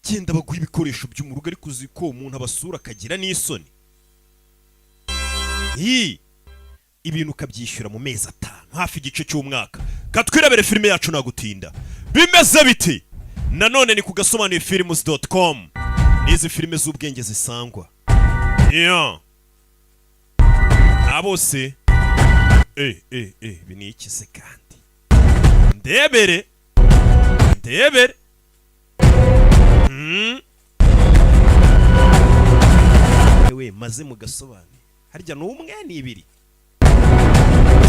Genda baguha ibikoresho byo mu rugo, ariko uzi ko umuntu abasura akagira n'isoni. Hi! Ibintu ukabyishyura mu mezi 5, hafi igice cy'umwaka. Katwirebere filime yacu nagutinda. Bimeze biti? Nanone ni ku gasobanuye films.com, n'izi filime z'ubwenge zisangwa. Yeah. Bose ibi ni iki se kandi? Ndebere, ndebere. We maze mu gasobanuye harya ni umwe, ni ibiri,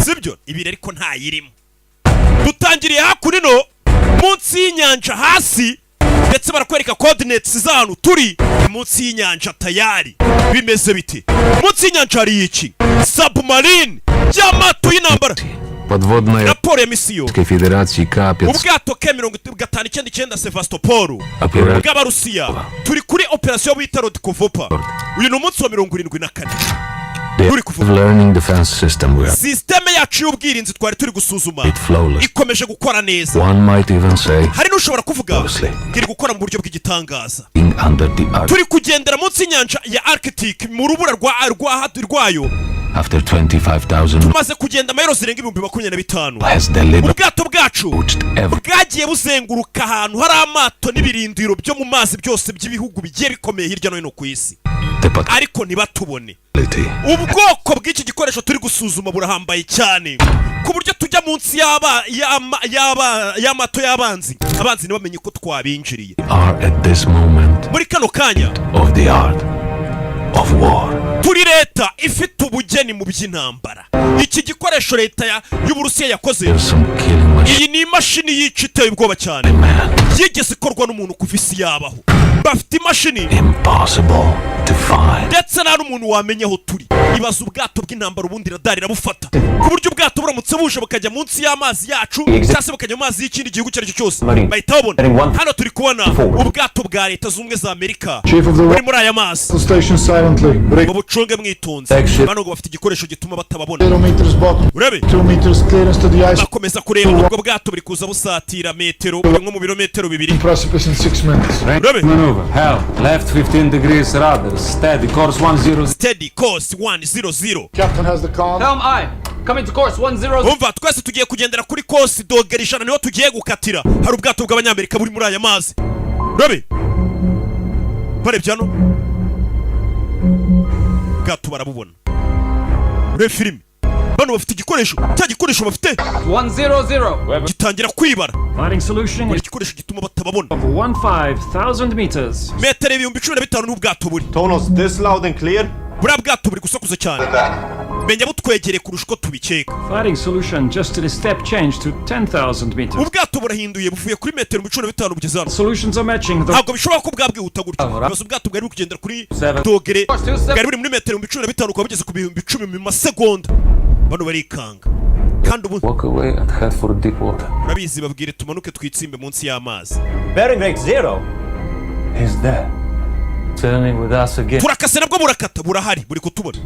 sibyo? Ibiri ariko ntayirimo. Dutangiriye hakuno munsi y'inyanja hasi, ndetse barakwereka coordinates z'ahantu turi munsi y'inyanja. Tayari bimeze bite munsi y'inyanja? Hari iki? Submarine y'amato y'intambara. Подводная Raporo ya misiyo. Федерации К-500 Ubwato K 59 Sevastopol Opera- bw'Abarusiya, turi kuri operasiyo bita Rodikovopa. Uyu ni umunsi wa 74. The Turi kuvuga. learning defense system we are Sisiteme yacu y'ubwirinzi twari turi gusuzuma it flawless. ikomeje gukora neza. One might even say Hari n'ushobora kuvuga Flawlessly. ngo iri gukora mu buryo bw'igitangaza. being under the Arctic Turi kugendera munsi y'inyanja ya Arctic, mu rubura rwayo. after 25,000 Tumaze kugenda mayero zirenga 25,000. has delivered Ubwato bwacu every bwagiye buzenguruka ahantu hari amato n'ibirindiro byo mu mazi byose by'ibihugu bigiye bikomeye hirya no hino ku isi, the ariko ntibatubone. possibility Ubwoko bw'iki gikoresho turi gusuzuma burahambaye cyane, ku buryo tujya munsi y'amato y'abanzi, abanzi ntibamenye ko twabinjiriye. Are at this moment Muri kano kanya of the art of war. turi leta ifite ubugeni mu by'intambara. Iki gikoresho leta y'Uburusiya yakoze, There's some killing machine iyi ni imashini yica iteye ubwoba cyane man. yigeze ikorwa n'umuntu kuva isi yabaho. Bafite imashini Impossible to find. ndetse nta n'umuntu wamenya aho turi. Ibaza ubwato bw'intambara, ubundi radari irabufata, ku buryo ubwato buramutse buje bukajya munsi y'amazi yacu cyangwa se bukajya mu mazi y'ikindi gihugu icyo ari cyo cyose, bahita babona. Hano turi kubona ubwato bwa Leta Zunze Ubumwe za Amerika Chief of the buri muri aya mazi. station silently. Ngo bucunge mwitonze. Bano ngo bafite igikoresho gituma batababona. 0 meters bottom. Urebe. 2 meters clearance to the ice. Bakomeza kureba ubwo bwato buri kuza busatira metero, buri nko mu birometero 2. Precipice in 6 minutes. Urebe. Maneuver. Helm. Left 15 degrees rudder. Steady. Course 10. Steady course 100. Captain has the comm. Helm aye. Coming to course 10. Umva, twese tugiye kugendera kuri course dogere 100, niho tugiye gukatira. Hari ubwato bw'Abanyamerika buri muri aya mazi. Urabe, barebye hano ubwato barabubona. Urebe filime, bano bafite igikoresho, cya gikoresho bafite 100. gitangira kwibara. Fighting solution Buri is gikoresho gituma batababona. of 15,000 meters. Metero 15,000 n'ubwato buri. Tonos this loud and clear. Buriya bwato buri gusakuza cyane, menya butwegereye kurusha uko tubikeka. Fighting solution just did a step change to 10,000 meters. Ubwato burahinduye, buvuye kuri metero 15,000 bugeze hano. Solutions are matching the Ntabwo bishoboka ko bwabwihuta gutyo. Ibibazo, ubwato bwari buri kugendera kuri dogere, bwari buri muri metero 15,000, bukaba bugeze ku 10,000 mu masegonda. Bano barikanga kandi ubu Walk away and head for deep water. Urabizi, babwire tumanuke twitsimbe munsi y'amazi. Bearing rate zero. He's there. Turning with us again. Turakase nabwo burakata, burahari, buri kutubona.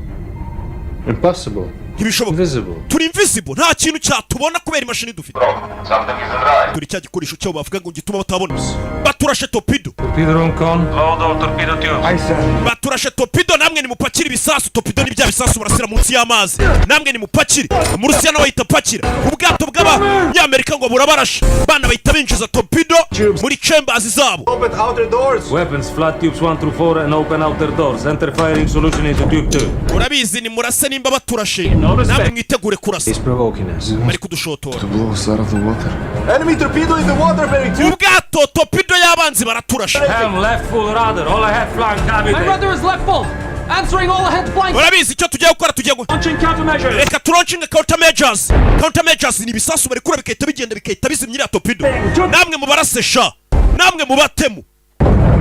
Impossible. Ntibishoboka. Invisible. Turi invisible, nta kintu cyatubona kubera imashini dufite. Turi cya gikoresho cyabo bavuga ngo gituma batabona. Baturashe torpedo. Torpedo room con. Load all torpedo tubes. Baturashe torpedo, namwe nimupakire ibisasu. Torpedo ni bya bisasu barasira munsi y'amazi. Namwe nimupakire. Umurusiya nawe ahita apakira. Ubwato bw'Abanyamerika ngo burabarashe, bana bahita binjiza torpedo muri chambers zabo. Open outer doors. Weapons, flat tubes 1 through 4 and open outer doors. Enter firing solution into tube 2. Urabizi, nimurase nimba baturashe, namwe mwitegure kurasa. Provoking us. Bari kudushotora. Blow us out of the water. Enemy torpedo in the water bearing two. Ubwato, torpedo y'abanzi, baraturashe. Helm left full rudder. All ahead flank My cavity. rudder is left full. Answering all ahead flank. Urabizi icyo tugiye gukora, tugiye Launching countermeasures. Reka tulaunchinge counter measures. Counter measures ni ibisasu barekura bigahita bigenda bigahita bizimya iriya torpedo. Namwe mubarase sha, namwe mubatemu.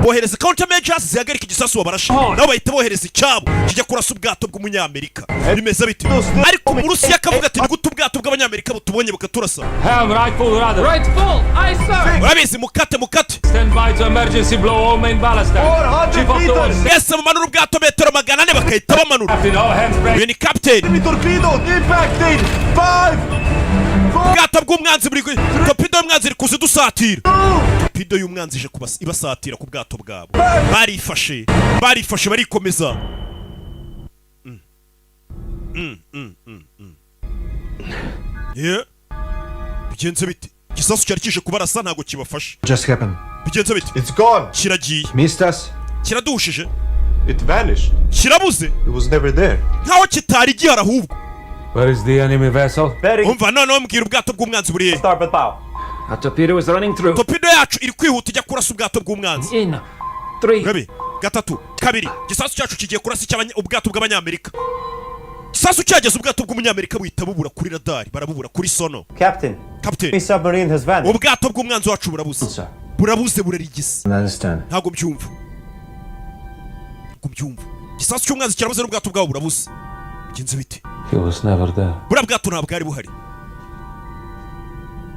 Bohereza counter measures zihagarika igisasu babarashe, nabo bahita bohereza icyabo kijya kurasa ubwato bw'Umunyamerika. Bimeze bite? Ariko Umurusiya akavuga ati: "Ni gute ubwato bw'Abanyamerika butubonye bukaturasa?" Helm right full rudder. Right full. Aye, sir. Urabizi, mukate, mukate. Stand by to emergency blow all main ballast tank. 400 Chief of the meters. Mwese mumanura ubwato metero 400, bagahita bamanura. Captain, all hands break. Uyu ni captain. Enemy torpedo impacted. Five, Ubwato bw'umwanzi buri, torpedo y'umwanzi iri kuza idusatira. Torpedo y'umwanzi ije ibasatira ku bwato bwabo. Barifashe, barifashe, barikomeza. Yeah. Bigenze bite? Igisasu cyari kije kubarasa ntabwo kibafashe. Just happened. Bigenze bite? It's gone. Kiragiye. Missed us. Kiradushije. It vanished. Kirabuze. It was never there. Nkaho kitari gihari ahubwo. Where is the enemy vessel? Bearing Umva, noneho mbwira, ubwato bw'umwanzi buri hehe? starboard bow. Our torpedo is running through. Torpedo yacu iri kwihuta ijya kurasa ubwato bw'umwanzi. In three, Gabi, gatatu, kabiri, igisasu cyacu kigiye kurasa ubwato bw'abanyamerika. Igisasu cyageze, ubwato bw'umunyamerika buhita bubura kuri radari, barabubura kuri sonar. Captain, Captain, the submarine has vanished. ubwato bw'umwanzi wacu burabuze, burabuze, burarigise. Understand. Ntabwo mbyumva, ntabwo mbyumva. Igisasu cy'umwanzi kirabuze n'ubwato bwabo burabuze. Bigenze bite? He was never there. Buriya bwato ntabwo bwari buhari.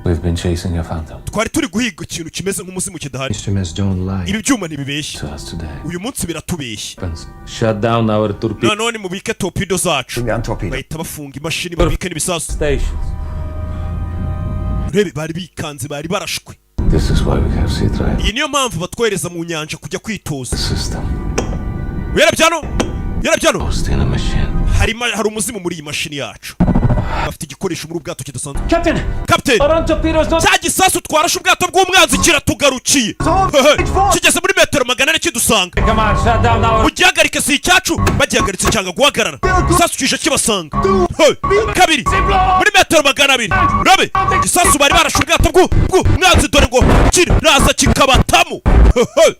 We've been chasing a phantom. Twari turi guhiga ikintu kimeze nk'umuzimu kidahari. Instruments don't lie Ibi byuma ntibibeshya. To us today. Uyu munsi biratubeshya. Shut down our torpedo Noneho nimubike torpedo zacu. Torpedo. Bahita bafunga imashini, babike n'ibisasu. stations. Urebe, bari bikanze, bari barashwe. This is why we have sea trial Iyi niyo mpamvu batwohereza mu nyanja kujya kwitoza. system. Yarabyano, yarabyano. Ghost in a machine. Hari umuzimu muri iyi mashini yacu. Bafite igikoresho muri ubwato kidasanzwe. Captain, Captain, our own torpedoes not. cya gisasu twarashe ubwato bw'umwanzi kiratugarukiye. Kigeze muri metero 400 kidusanga. Come on, shut down our Ugihagarike, si icyacu. Bagihagaritse cyanga guhagarara. Igisasu kije kibasanga. Hey, kabiri, muri metero 200. Rabe, igisasu bari barashe ubwato bw'umwanzi, dore ngo kiraza kikabatamo. Hey,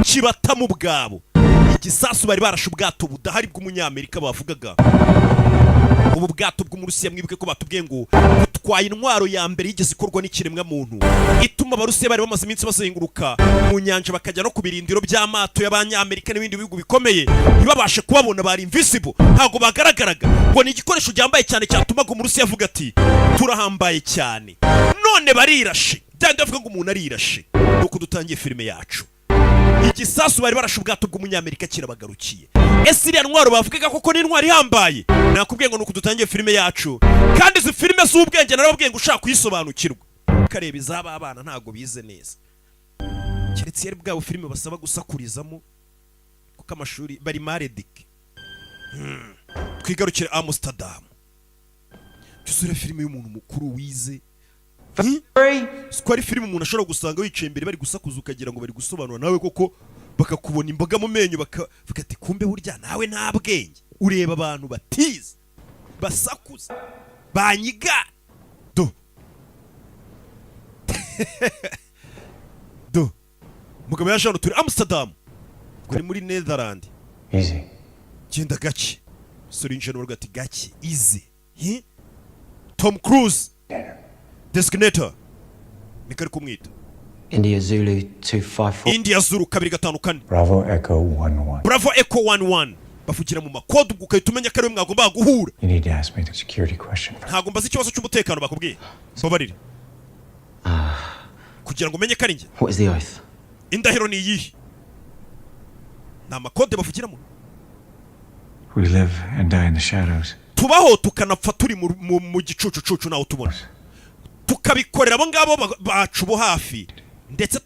kibatamo ubwabo. Igisasu bari barashe ubwato budahari bw'umunyamerika bavugaga, ubu bwato bw'Umurusiya. Mwibuke ko batubwiye ngo butwaye intwaro ya mbere yigeze ikorwa n'ikiremwa muntu, ituma Abarusiya bari bamaze iminsi bazenguruka mu nyanja, bakajya no ku birindiro by'amato y'Abanyamerika n'ibindi bihugu bikomeye, ntibabashe kubabona. Bari invisible, ntabwo bagaragaraga. Ngo ni igikoresho gihambaye cyane cyatumaga Umurusiya avuga ati: "Turahambaye cyane." None barirashe, byandi bavuga ngo umuntu arirashe. Nuko dutangiye filime yacu, igisasu bari barashe ubwato bw'umunyamerika kirabagarukiye. Ese iriya ntwaro bavugaga koko ni intwaro ihambaye? Nakubwiye ngo nuko dutangiye filime yacu. Kandi izi filime z'ubwenge, narababwiye ngo ushaka kuyisobanukirwa ukareba izaba abana ntabwo bize neza, keretse iyo ari bwabo filime basaba gusakurizamo, kuko amashuri bari maredike. Twigarukire Amsterdam. Jya filime y'umuntu mukuru wize. Siko ari filime umuntu ashobora gusanga wicaye imbere bari gusakuza, ukagira ngo bari gusobanura, nawe koko bakakubona imboga mu menyo, bakavuga ati: "Kumbe burya nawe nta bwenge." Ureba abantu batize basakuza banyiga. Do do, umugabo yaje hano. Turi Amsterdam, ngo ni muri Netherland. Easy. Genda gake, umusore yinjiye n'urugo ati: "Gake, easy." Hi? Tom Cruise designator niko ari kumwita. India Zulu 254. India Zulu 254. Bravo Echo 1 1. Bravo Echo 11. Bavugira mu makode, ubwo ugahita umenya ko ariwe mwagombaga guhura. You need to ask me the security question. Ntabwo mbaza ikibazo cy'umutekano bakubwiye, mbabarire, kugira ngo umenye ko ari njye. What is the oath? Indahiro ni iyihe? Ni amakode bavugiramo. We live and die in the shadows. Tubaho tukanapfa turi mu gicucucucu, nawe tubona, tukabikorera abo ngabo bacu bo hafi, ndetse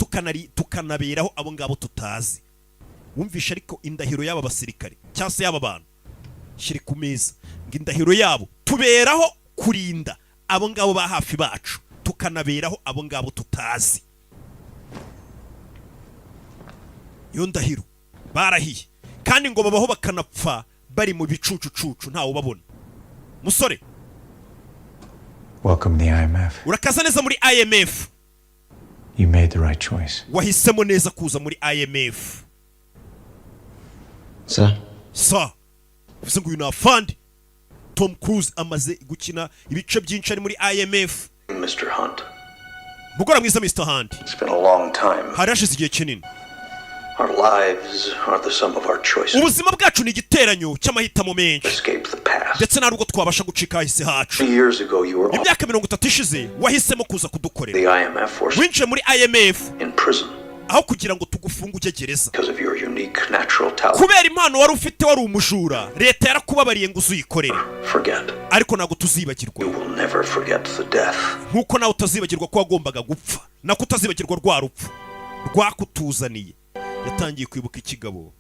tukanaberaho abo ngabo tutazi. Wumvishe ariko indahiro y'aba basirikare cyangwa se y'aba bantu, shyire ku meza ngo indahiro yabo: tuberaho kurinda abo ngabo ba hafi bacu, tukanaberaho abo ngabo tutazi. Iyo ndahiro barahiye, kandi ngo babaho bakanapfa bari mu bicucucucu, ntawe ubabona. Musore. Welcome to the IMF. Urakaza neza muri IMF. You made the right choice. Wahisemo neza kuza muri IMF. Sir? Sa bivuze ngo uyu ni afande Tom Cruise, amaze gukina ibice byinshi ari muri IMF. Mr. Hunt. Mugora mwiza, Mr. Hunt. It's been a long time. Hari hashize igihe kinini. Our lives are the sum of our choices. Ubuzima bwacu ni igiteranyo cy'amahitamo menshi. Escape the past. Ndetse nta nubwo twabasha gucika ahise hacu. 3 years ago, you were on Imyaka 30 ishize wahisemo kuza kudukorera. the IMF or Winjiye muri IMF in prison. Aho kugira ngo tugufunge ujye gereza. Because of your unique natural talent. Kubera impano wari ufite, wari umujura, leta yarakubabariye ngo uzuyikorere. Forget. Ariko ntabwo tuzibagirwa. You will never forget the death Nk'uko nawe utazibagirwa ko wagombaga gupfa, nako utazibagirwa rwa rupfu rwakutuzaniye. Yatangiye kwibuka ikigabo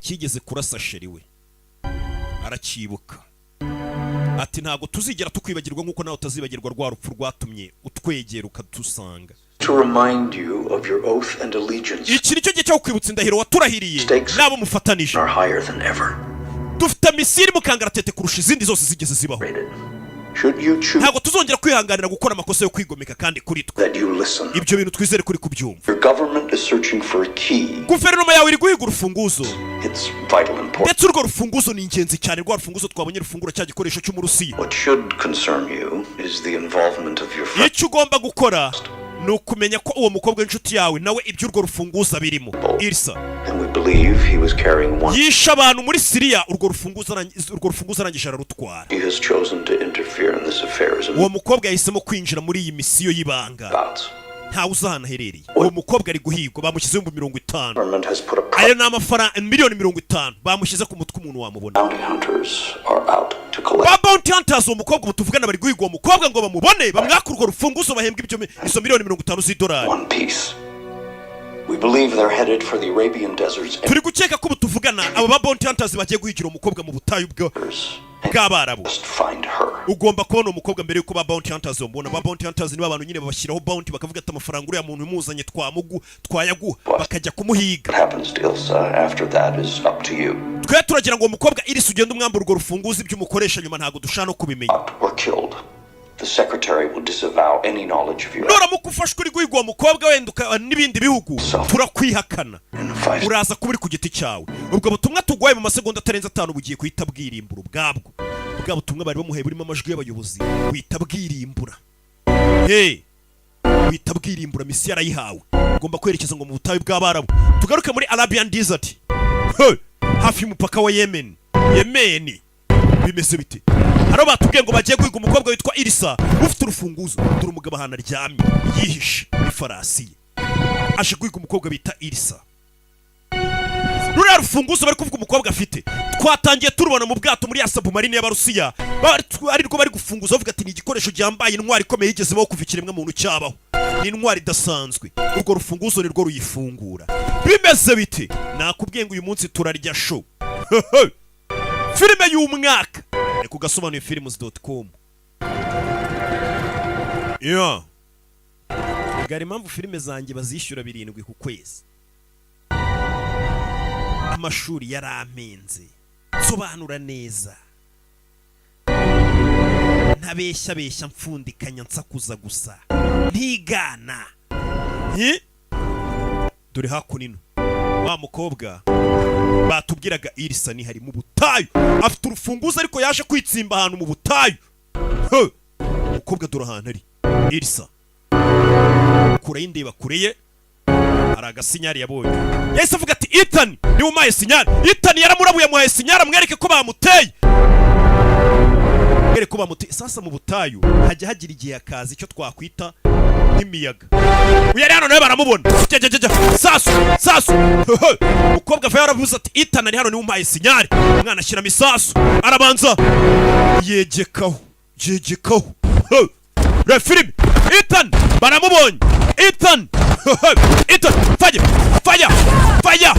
kigeze kurasa chéri we, aracyibuka. Ati ntabwo tuzigera tukwibagirwa nk'uko nawe utazibagirwa rwa rupfu rwatumye utwegera ukadusanga. To remind you of your oath and allegiance Iki nicyo gihe cyo kwibutsa indahiro waturahiriye n'abo mufatanije. are higher than ever. Dufite missile mu kangaratete kurusha izindi zose zigeze zibaho. Should you choose Ntabwo tuzongera kwihanganira gukora amakosa yo kwigomeka kandi kuri twe. that you listen. Ibyo bintu twizere kuri kubyumva. Your government is searching for a key. Guverinoma yawe iri guhiga urufunguzo. It's vital importance. Ndetse urwo rufunguzo ni ingenzi cyane, rwa rufunguzo twabonye rufungura cya gikoresho cy'Umurusiya. What should concern you is the involvement of your friend. Icyo ugomba gukora ni ukumenya ko uwo mukobwa w'inshuti yawe nawe iby'urwo rufunguzo abirimo, Irsa. And we believe he was carrying one. Yishe abantu muri Siriya, urwo rufunguzo arangije ararutwara. He has chosen to interfere in this affair as a Uwo mukobwa yahisemo kwinjira muri iyi misiyo y'ibanga. Ntawe uzi ahantu aherereye. Uwo mukobwa ari guhigwa, bamushyizeho 50,000. Government has put a Ayo ni amafaranga 50,000,000 bamushyize ku mutwe umuntu wamubona. Bounty hunters are out to collect. Ba bounty hunters, uwo mukobwa ubu tuvugana bari guhiga uwo mukobwa ngo bamubone, bamwake urwo rufunguzo, bahembwe ibyo izo 50,000,000 z'idolari. One piece. We believe they're headed for the Arabian deserts. Turi gukeka ko ubu tuvugana abo ba bounty hunters bagiye guhigira uwo mukobwa mu butayu bw'Abarabu. Find her. Ugomba kubona uwo mukobwa mbere yuko ba bounty hunters bamubona. Ba bounty hunters nibo abantu nyine babashyiraho bounty, bakavuga ati amafaranga uriya muntu umuzanye twamugu twayaguha, bakajya kumuhiga. What happens to Ilsa after that is up to you. Twe turagira ngo uwo mukobwa Irisi ugende umwambura urwo rufunguzo, ibyo umukoresha nyuma ntabwo dushaka no kubimenya. Or killed. The secretary will disavow any knowledge of your Nuramuka ufashwe uri guhiga uwo mukobwa wenda n'ibindi bihugu, turakwihakana, uraza kuba uri ku giti cyawe. Ubwo butumwa tuguhaye mu masegonda atarenze 5 bugiye guhita bwirimbura ubwabwo. Bwa butumwa bari bamuhaye burimo amajwi y'abayobozi buhita bwirimbura. Hey, buhita bwirimbura. Misiyo arayihawe, ugomba kwerekeza ngo mu butayu bw'Abarabu. Tugaruke muri Arabian Desert. Hey, hafi y'umupaka wa Yemen. Yemen bimeze bite? Hano batubwiye ngo bagiye guhiga umukobwa witwa Irisa ufite urufunguzo. Dore umugabo ahantu aryamye yihishe ifarasi ye, aje guhiga umukobwa bita Irisa. Ruriya rufunguzo bari kuvuga umukobwa afite, twatangiye turubona mu bwato muri ya submarine y'Abarusiya, ari rwo bari gufunguza, bavuga ati ni igikoresho gihambaye, intwari ikomeye yigeze ibaho kuva ikiremwa muntu cyabaho, ni intwari idasanzwe, urwo rufunguzo ni rwo ruyifungura. Bimeze bite? Nakubwiye ngo uyu munsi turarya show, filime y'umwaka ni ku gasobanuye films.com. Yeah. Gari impamvu filime zanjye bazishyura 7 ku kwezi, amashuri yarampenze. Nsobanura neza, ntabeshya beshya, mfundikanya, nsakuza gusa, ntigana. Hi? Dore hakuno wa mukobwa batubwiraga Irisa ni hari mu butayu, afite urufunguzo ariko yaje kwitsimba ahantu mu butayu. He! Umukobwa dore ahantu ari Irisa, kure y'indeba kure ye hari agasinyari yabonye, yahise avuga ati Ethan niwe umpaye signal. Ethan yaramurabuye, amuhaye signal amwereke ko bamuteye, mwereke ko bamuteye. Sasa mu butayu hajya hagira igihe hakaza icyo twakwita nk'imiyaga. Uyu ari hano nawe baramubona. Jya, jya, jya, jya. Sasu sasu. Umukobwa ava yaravuze ati Ethan ari hano, niwe umpaye signal. Umwana ashyiramo isasu, arabanza yegekaho, yegekaho. Reba filime. Ethan baramubonye. Ethan, Ethan, fire, fire, fire.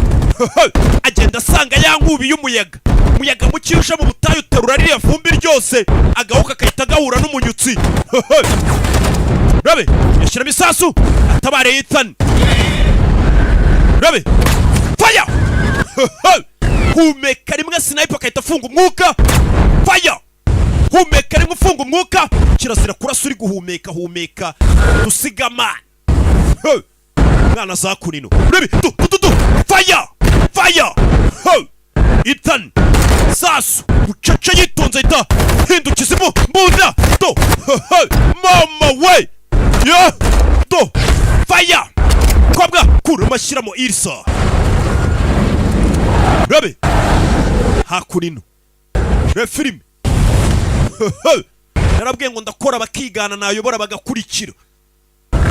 Agenda asanga ya nkubi y'umuyaga. Umuyaga muke uje mu butayu uterura ririya vumbi ryose, agahuka kahita gahura n'umunyutsi. Rabe yashyiramo isasu atabare Ethan. Rabe fire, humeka rimwe, sniper akahita afunga umwuka. Fire, humeka rimwe, ufunga umwuka. Kirazira kurasa uri guhumeka, humeka dusigamana. Mwana za kunino Rabe du du du du, fire, fire. Ethan sasu bucece yitonze, ahita hindukiza imu mbunda do. Mama we ya do, fire. Kobwa kuramo, ashyiramo Irisa. Rabe hakurino, reba filime. Narabwiye ngo ndakora bakigana, nayobora bagakurikira.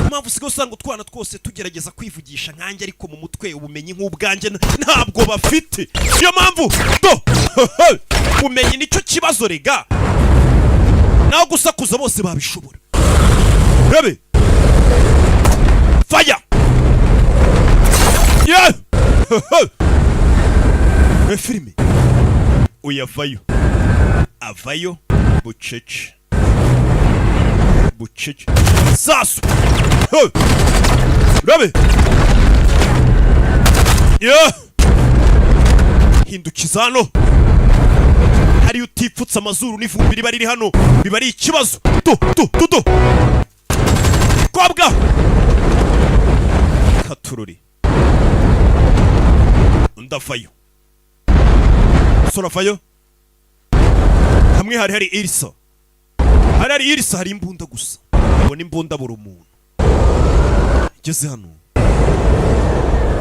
Mpamvu usigaye usanga utwana twose tugerageza kwivugisha nkanjye, ariko mu mutwe ubumenyi nk'ubwanjye ntabwo bafite. Niyo mpamvu do ubumenyi nicyo kibazo rega, naho gusakuza bose babishobora. Rebe faya yeah! Filime uyavayo, avayo bucece bucece, sasu. Hey! Rabe yeah! Hindukiza hano, hariyo utipfutse amazuru n'ivumbi riba riri hano, biba ari ikibazo. Tu tu tu tu kobwa katururi, undi avayo, umusore avayo. Hamwe hari hari Irisa, hari hari Irisa, hari imbunda gusa. Ubona imbunda buri umuntu igeze hano.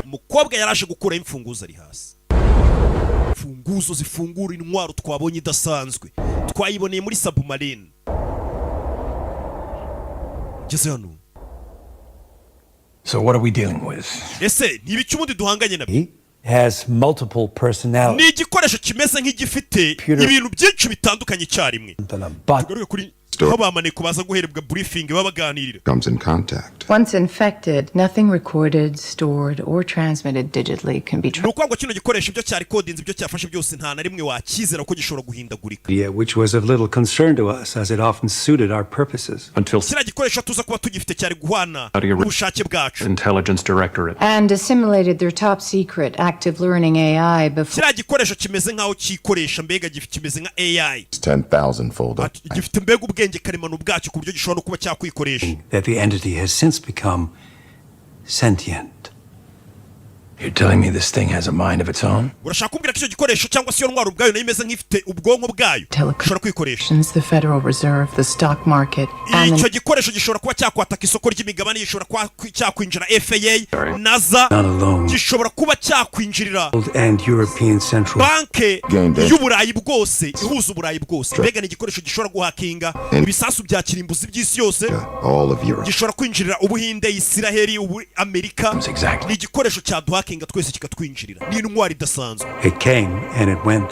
Umukobwa yaraje gukuraho imfunguzo, ari hasi, imfunguzo zifungura intwaro twabonye idasanzwe, twayiboneye muri submarine. Igeze hano. So what are we dealing with? Ese ni ibiki ubundi duhanganye nabyo? He has multiple personalities. Ni igikoresho kimeze nk'igifite ibintu byinshi bitandukanye icyarimwe. Tugaruke kuri aho bamaneko baza guherebwa briefing, baba baganirira. Comes in contact. Once infected, nothing recorded, stored, or transmitted digitally can be Ni ukuvuga ngo kino gikoresho, ibyo cyarikodinze, ibyo cyafashe byose, nta na rimwe wakizera ko gishobora guhindagurika. Yeah, which was of little concern to us as it often suited our purposes. Until Kiriya gikoresho tuza kuba tugifite cyari guhana n'ubushake bwacu. Intelligence Directorate. And assimilated their top secret active learning AI before Kiriya gikoresho kimeze nk'aho cyikoresha, mbega kimeze nka AI. 10,000 fold up. Gifite mbega ubwenge karemano bwacyo, ku buryo gishobora no kuba cyakwikoresha. That the entity has since become sentient. You're telling me this thing has a mind of its own? Urashaka kumbwira ko icyo gikoresho cyangwa se iyo ntwaro ubwayo nayo imeze nk'ifite ubwonko bwayo, ishobora kwikoresha? the Federal Reserve, the stock market, and Icyo the gikoresho gishobora kuba cyakwataka isoko ry'imigabane, gishobora kuba cyakwinjira FAA, NASA, Not alone. gishobora kuba cyakwinjirira And European Central banke Gained it. y'Uburayi bwose, ihuza Uburayi bwose. Mbega ni igikoresho gishobora guhakinga ibisasu bya kirimbuzi by'isi yose. All of Europe. Gishobora kwinjirira Ubuhinde, Isiraheli, ubu Amerika. Ni igikoresho cyaduhakinga twese kikatwinjirira, ni intwari idasanzwe. It came and it went.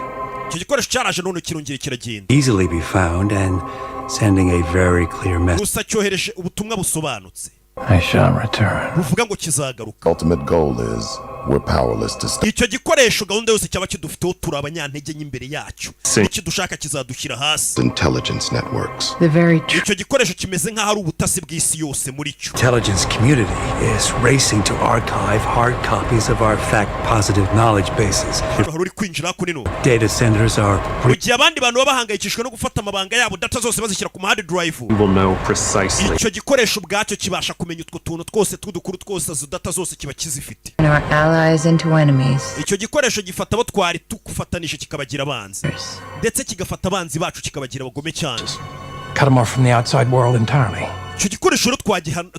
Icyo gikoresho cyaraje none kirongera kiragenda. Easily be found and sending a very clear message. Gusa cyohereje ubutumwa busobanutse I shall return. buvuga ngo kizagaruka. Ultimate goal is we're powerless to stop. Icyo gikoresho gahunda yose cyaba kidufiteho, turi abanyantege nke imbere yacyo. Ikidushaka kizadushyira hasi. Intelligence networks. The very Icyo gikoresho kimeze nk'aho ari ubutasi bw'isi yose muri cyo. Intelligence community is racing to archive hard copies of our fact positive knowledge bases. Hano hari uri kwinjira kuri no. Data centers are Mu gihe abandi bantu baba bahangayikishijwe no gufata amabanga yabo, data zose bazishyira ku ma hard drive, We will know precisely icyo gikoresho ubwacyo kibasha kumenya utwo tuntu twose tw'udukuru twose, izo data zose kiba kizifite. our allies into enemies. Icyo gikoresho gifata abo twari tugufatanije kikabagira abanzi, ndetse kigafata abanzi bacu kikabagira abagome cyane. Cut them off from the outside world entirely. Icyo gikoresho rero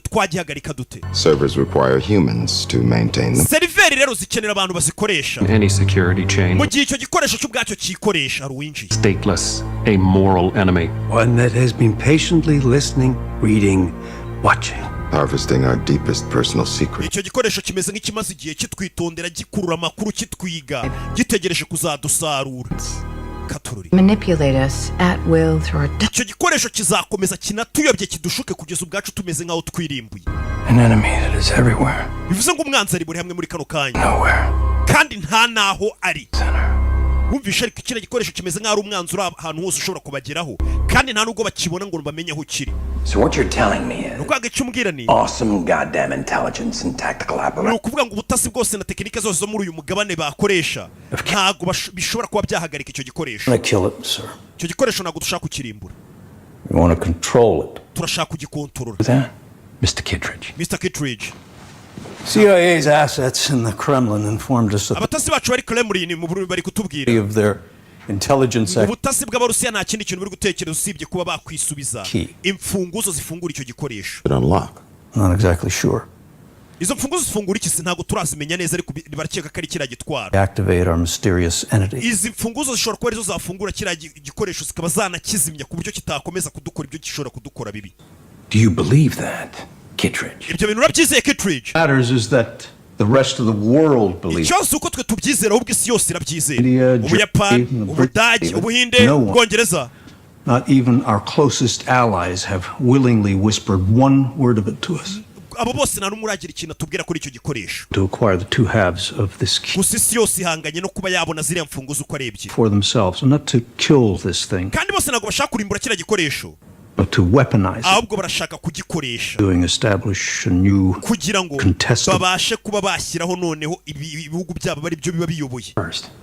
twagihagarika dute? Servers require humans to maintain them. Server rero zikenera abantu bazikoresha. Any security chain. Mu gihe icyo gikoresho cy'ubwacyo cyikoresha, hari uwinjiye. Stateless, a moral enemy. One that has been patiently listening, reading, watching. Harvesting our deepest personal secrets. Icyo gikoresho kimeze nk'ikimaze igihe kitwitondera, gikurura amakuru, kitwiga, gitegereje kuzadusarura katururi. Manipulate us at will through our Icyo gikoresho kizakomeza kinatuyobye, kidushuke kugeza ubwacu tumeze nk'aho twirimbuye. An enemy that is everywhere. Bivuze ngo umwanzi ari buri hamwe muri kano kanya. Nowhere. Kandi nta n'aho ari. Wumvishe? Ariko kiriya gikoresho kimeze nk'aho ari umwanzi uri ahantu hose, ushobora kubageraho, kandi nta nubwo bakibona ngo bamenye aho kiri. So what you're telling me is Ni ukuvuga ngo icyo umbwira ni awesome goddamn intelligence and tactical ni apparatus ukuvuga ngo ubutasi bwose na tekinike zose zo muri uyu mugabane bakoresha ntabwo bishobora kuba byahagarika icyo gikoresho. Want to kill it, sir. Icyo gikoresho ntabwo dushaka kukirimbura. We want to control it. Turashaka kugikontorora. That, Mr. Kittredge. Mr. Kittredge. CIA's assets in the Kremlin informed us of Abatasi bacu bari Kremlin mu Burundi bari kutubwira of their intelligence ubutasi bw'Abarusiya nta kindi kintu buri gutekereza usibye kuba bakwisubiza Key. imfunguzo zifungura icyo gikoresho. It unlock. Not exactly sure. Izo mfunguzo zifungura iki se? Ntabwo turazimenya neza, ariko barakeka ko ari kiriya gitwaro. Activate our mysterious entity. Izi mfunguzo zishobora kuba arizo zafungura kiriya gikoresho, zikaba zanakizimya ku buryo kitakomeza kudukora ibyo gishobora kudukora bibi. Do you believe that? Kittredge? Ibyo bintu urabyizeye, Kittredge? Matters is that the rest of the world believes. Ikibazo si uko twe tubyizera, ahubwo isi yose irabyizera. India, Ubuyapani, Germany, Ubudage, Britain, Ubuhinde, no one. Ubwongereza. Not even our closest allies have willingly whispered one word of it to us. Abo bose nta n'umwe uragira ikintu atubwira kuri icyo gikoresho. To acquire the two halves of this key Gusa isi yose ihanganye no kuba yabona ziriya mfunguzo uko ari ebyiri. for themselves, and not to kill this thing, Kandi bose ntabwo bashaka kurimbura kiriya gikoresho, but to weaponize it. ahubwo barashaka kugikoresha Doing establish a new kugira ngo contestable. babashe kuba bashyiraho noneho ibihugu byabo ari byo biba biyoboye.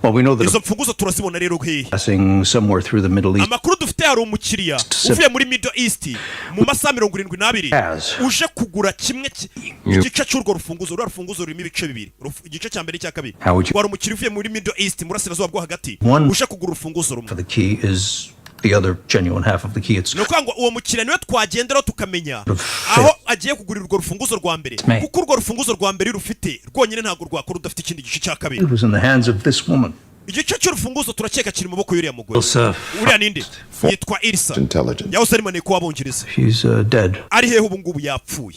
Well, we know that Izo mfunguzo turazibona rero hehe? passing somewhere through the Middle East Amakuru dufite, hari umukiriya uvuye muri Middle East mu masaha 72 Has. uje kugura kimwe igice cy'urwo rufunguzo. Ruriya rufunguzo rurimo ibice bibiri, igice cya mbere n'icya kabiri. How would you- Wari umukiriya uvuye muri Middle East, mu burasirazuba bwo hagati, One- uje kugura urufunguzo rumwe. for the key is the other genuine half of the key. It's Ni ukuvuga ngo uwo mukiriya niwe twagenderaho tukamenya aho agiye kugurira urwo rufunguzo rwa mbere, Me. kuko urwo rufunguzo rwa mbere iyo rufite rwonyine ntabwo rwakora udafite ikindi gice cya kabiri. It was in the hands of this woman. Igice cy'urufunguzo turakeka kiri mu maboko y'uriya mugore. Ilsa. Uriya ninde? Yitwa Ilsa. Intelligence. Yahoze ari maneko w'Abongereza. She's dead. Ari hehe ubu ngubu? Yapfuye.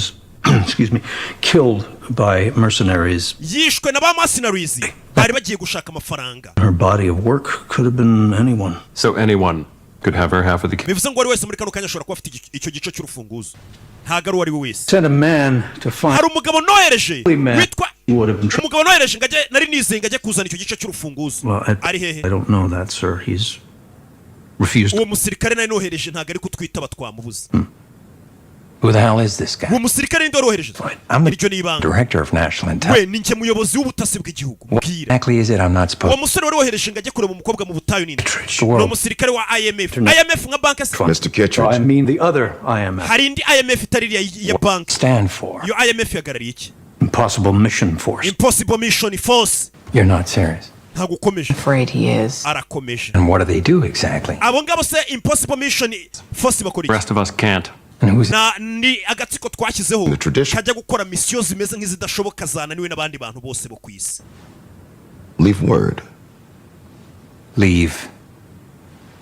Excuse me, killed by mercenaries. Yishwe na ba mercenaries bari bagiye gushaka amafaranga. Her body of work could have been anyone. So anyone could have her half of the key. Bivuze ngo uwo ari wese muri kano kanya ashobora kuba afite icyo gice cy'urufunguzo, ntabwo ari uwo ari we wese. Sent a man to find Hari umugabo nohereje man witwa who would have been. umugabo nohereje ngo ajye, nari nizeye ngo ajye kuzana icyo gice cy'urufunguzo. Well, Ari hehe? I don't know that, sir. He's refused. Uwo musirikare nari nohereje ntabwo ari kutwitaba, twamubuze. Who the hell is this guy? Uwo musirikare ninde wari wohereje? I'm the Iryo ni ibanga. director of national We intelligence. ni njye muyobozi w'ubutasi bw'igihugu. What exactly is it I'm not Uwo supposed musore wari wohereje ngo ajye kureba umukobwa mu butayu ninde? The world. Ni umusirikare wa IMF. IMF nka banki se? Mr. Kittredge. I mean the other IMF. Hari indi IMF itari iriya ya banki. Stand for? Iyo IMF ihagarariye iki? Impossible Mission Force. Impossible Mission Force. You're not serious. Ntabwo ukomeje. Afraid he is. Arakomeje. And what do they do exactly? Abo ngabo se, Impossible Mission Force, bakora iki? Rest of us can't. And who's Na ni agatsiko twashyizeho The tradition. kajya gukora misiyo zimeze nk'izidashoboka, zananiwe n'abandi bantu bose bo ku isi. Leave word. Leave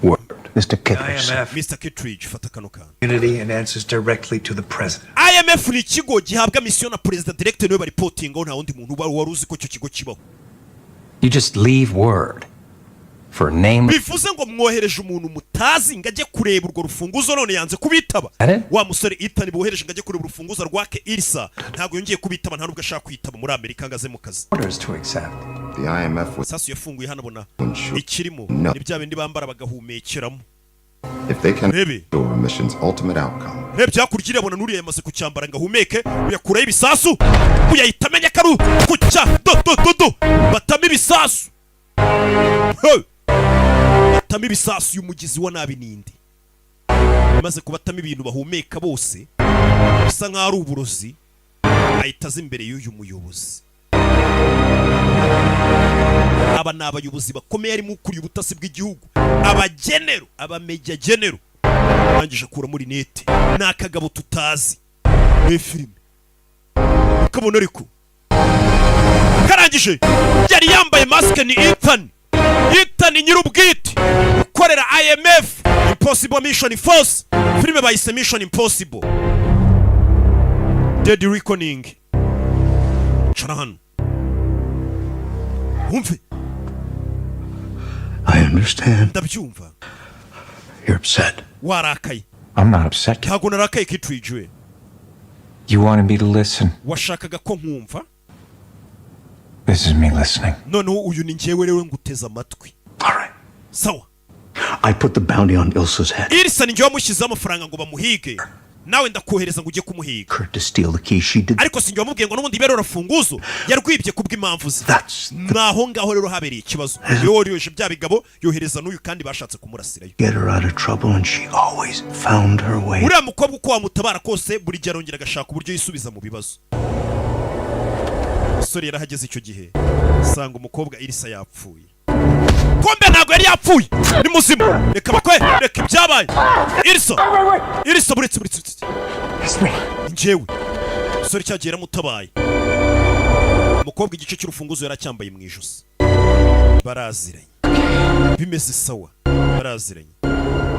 word. Mr. Kittredge. IMF Mr Kittredge, fata kano kantu. Unity and answers directly to the president. IMF ni ikigo gihabwa misiyo na perezida direct, niwe baripotingaho, nta wundi muntu uba wari uzi ko icyo kigo kibaho. You just leave word for a name. Bivuze ngo mwohereje umuntu mutazi ngo ajye kureba urwo rufunguzo, none yanze kubitaba. Are? Wa musore Ethan bohereje ngo ajye kureba urufunguzo rwake Ilsa ntabwo yongeye kubitaba, nta nubwo ashaka kwitaba muri Amerika ngo aze mu kazi. Orders to accept. The IMF was Sasu yafunguye hano, abona sure. ikirimo. No. Ni bya bindi bambara bagahumekeramo. If they can Maybe. ensure mission's ultimate outcome. Rebye hakurya irabona n'uriya yamaze kucyambara ngo ahumeke. Uyakuraho ibisasu, uyahita amenya ko ari kucya do do do do, batamo ibisasu. Hey! Batamo ibisasu. Uyu mugizi wa nabi ninde? Maze kubatamo ibintu bahumeka bose bisa nk'aho ari uburozi, ahita aza imbere y'uyu muyobozi. Aba ni abayobozi bakomeye, harimo ukuriye ubutasi bw'igihugu, abagenero, abamejya genero. Arangije akuramo rinete, ni akagabo tutazi muri filime ukabona, ariko karangije yari yambaye masike. Ni Ethan, Ethan nyir'ubwite ukorera IMF, Impossible Mission Force. Filime bayise Mission Impossible Dead Reckoning. Cara hano wumve. I understand. Ndabyumva. You're upset. Warakaye. I'm not upset. Ntabwo narakaye, Kittredge we. You wanted me to listen. Washakaga ko nkumva. This is me listening. Noneho uyu ni njyewe rero nguteze amatwi. Sawa. I put the bounty on Ilsa's head. Ilsa ni njyewe wamushyizeho amafaranga ngo bamuhige, nawe ndakohereza ngo ujye kumuhiga. Her to steal the key. She did. Ariko sinjye wamubwiye ngo n'ubundi ibere urufunguzo yarwibye kubw'impamvu ze. Naho ngaho rero habereye ikibazo, iyo woroheje bya bigabo yohereza n'uyu kandi bashatse kumurasirayo. Get her out of trouble, and she always found her way. Uriya mukobwa uko wamutabara kose, buri gihe arongera agashaka uburyo yisubiza mu bibazo. Umusore yarahageze icyo gihe, asanga umukobwa Ilsa yapfuye. Kumbe ntabwo yari yapfuye, ni muzima. Reka bakwe, reka ibyabaye. Ilsa, Ilsa, buretse, buretse, buretse, ni njyewe. Umusore cyagiye yaramutabaye. Umukobwa igice cy'urufunguzo yaracyambaye mu ijosi, baraziranye, bimeze sawa, baraziranye.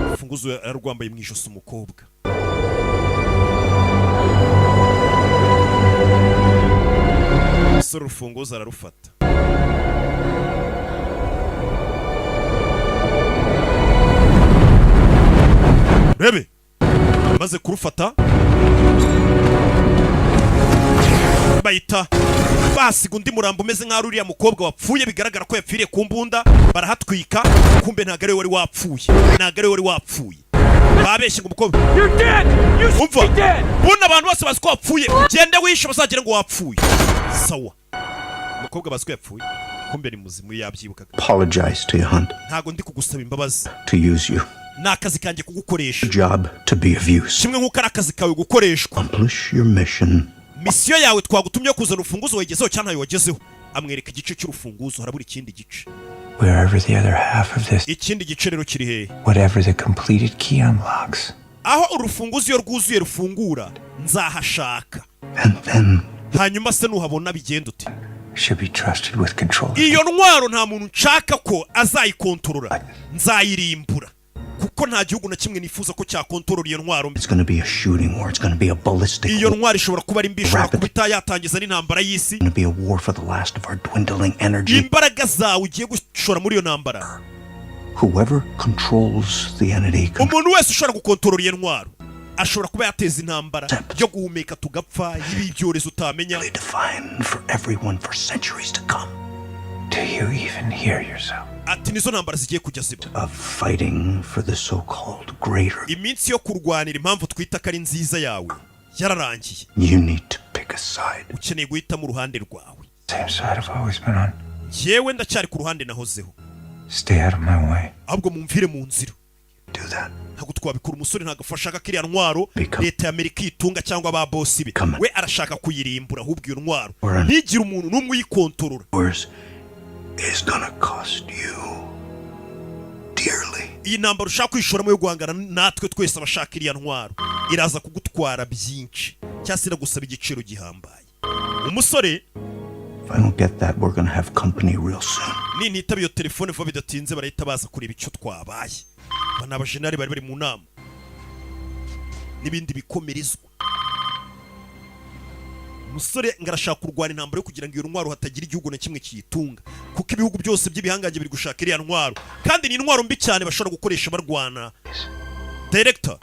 Urufunguzo yararwambaye mu ijosi umukobwa. Umusore urufunguzo ararufata. Rebe, maze kurufata bahita basiga undi murambo umeze nk'aho uriya mukobwa wapfuye, bigaragara ko yapfiriye ku mbunda. Barahatwika, kumbe ntabwo ari we wari wapfuye, ntabwo ari we wari wapfuye. Babeshye ngo umukobwa, umva, buno abantu bose bazi ko wapfuye, ugende wishe bazagire ngo wapfuye. Sawa, umukobwa bazi ko yapfuye, kumbe ni muzima, yabyibukaga. Apologize to you, Hunt, Ntabwo ndi kugusaba imbabazi. to use you. Ni akazi kanjye kugukoresha. Job to be of use. Kimwe nk'uko ari akazi kawe gukoreshwa. Accomplish your mission. Misiyo yawe twagutumye yo kuzana urufunguzo wayigezeho cyangwa ntayo wagezeho? Amwereka igice cy'urufunguzo, harabura ikindi gice. Wherever the other half of this, Ikindi gice rero kiri hehe? whatever the completed key unlocks, Aho urufunguzo iyo rwuzuye rufungura, nzahashaka. And then Hanyuma se nuhabona bigenda ute? should be trusted with control. Iyo ntwaro nta muntu nshaka ko azayikontorora, nzayirimbura, kuko nta gihugu na kimwe nifuza ko cyakontorora iyo ntwaro mbi. It's going to be a shooting war. It's going to be a ballistic Iyo war. ntwaro ishobora kuba ari mbi, ishobora kuba itayatangiza n'intambara y'isi. It's going to be a war for the last of our dwindling energy. Imbaraga zawe ugiye gushora muri iyo ntambara. Whoever controls the entity Umuntu wese ushobora gukontorora iyo ntwaro ashobora kuba yateza intambara yo guhumeka tugapfa, y'ibi byorezo utamenya. Define for everyone for centuries to come. Do you even hear yourself? Ati nizo ntambara zigiye kujya ziba. Of fighting for the so-called greater. Iminsi yo kurwanira impamvu twita ko ari nziza yawe yararangiye. You need to pick a side. Ukeneye guhitamo uruhande rwawe. Same side I've always been on. Njyewe ndacyari ku ruhande nahozeho. Stay out of my way. Ahubwo mumvire mu nzira. Ntabwo twabikora. Umusore ntabwo ashaka ko iriya ntwaro leta ya Amerika iyitunga cyangwa ba bosi be. We arashaka kuyirimbura, ahubwo iyo ntwaro ntigire umuntu n'umwe uyikontorora. Yours is gonna cost you dearly. Iyi ntambara ushaka kwishoramo yo guhangana natwe twese abashaka iriya ntwaro iraza kugutwara byinshi, cyangwa se iragusaba igiciro gihambaye, umusore. If I don't get that, we're gonna have company real soon. Nintitaba iyo telefone vuba, bidatinze barahita baza kureba icyo twabaye. Aba ni abajenali bari bari mu nama n'ibindi bikomerezwa. Umusore ngo arashaka kurwana intambara yo kugira ngo iyo ntwaro hatagira igihugu na kimwe kiyitunga, kuko ibihugu byose by'ibihangange biri gushaka iriya ntwaro, kandi ni intwaro mbi cyane bashobora gukoresha barwana. Director.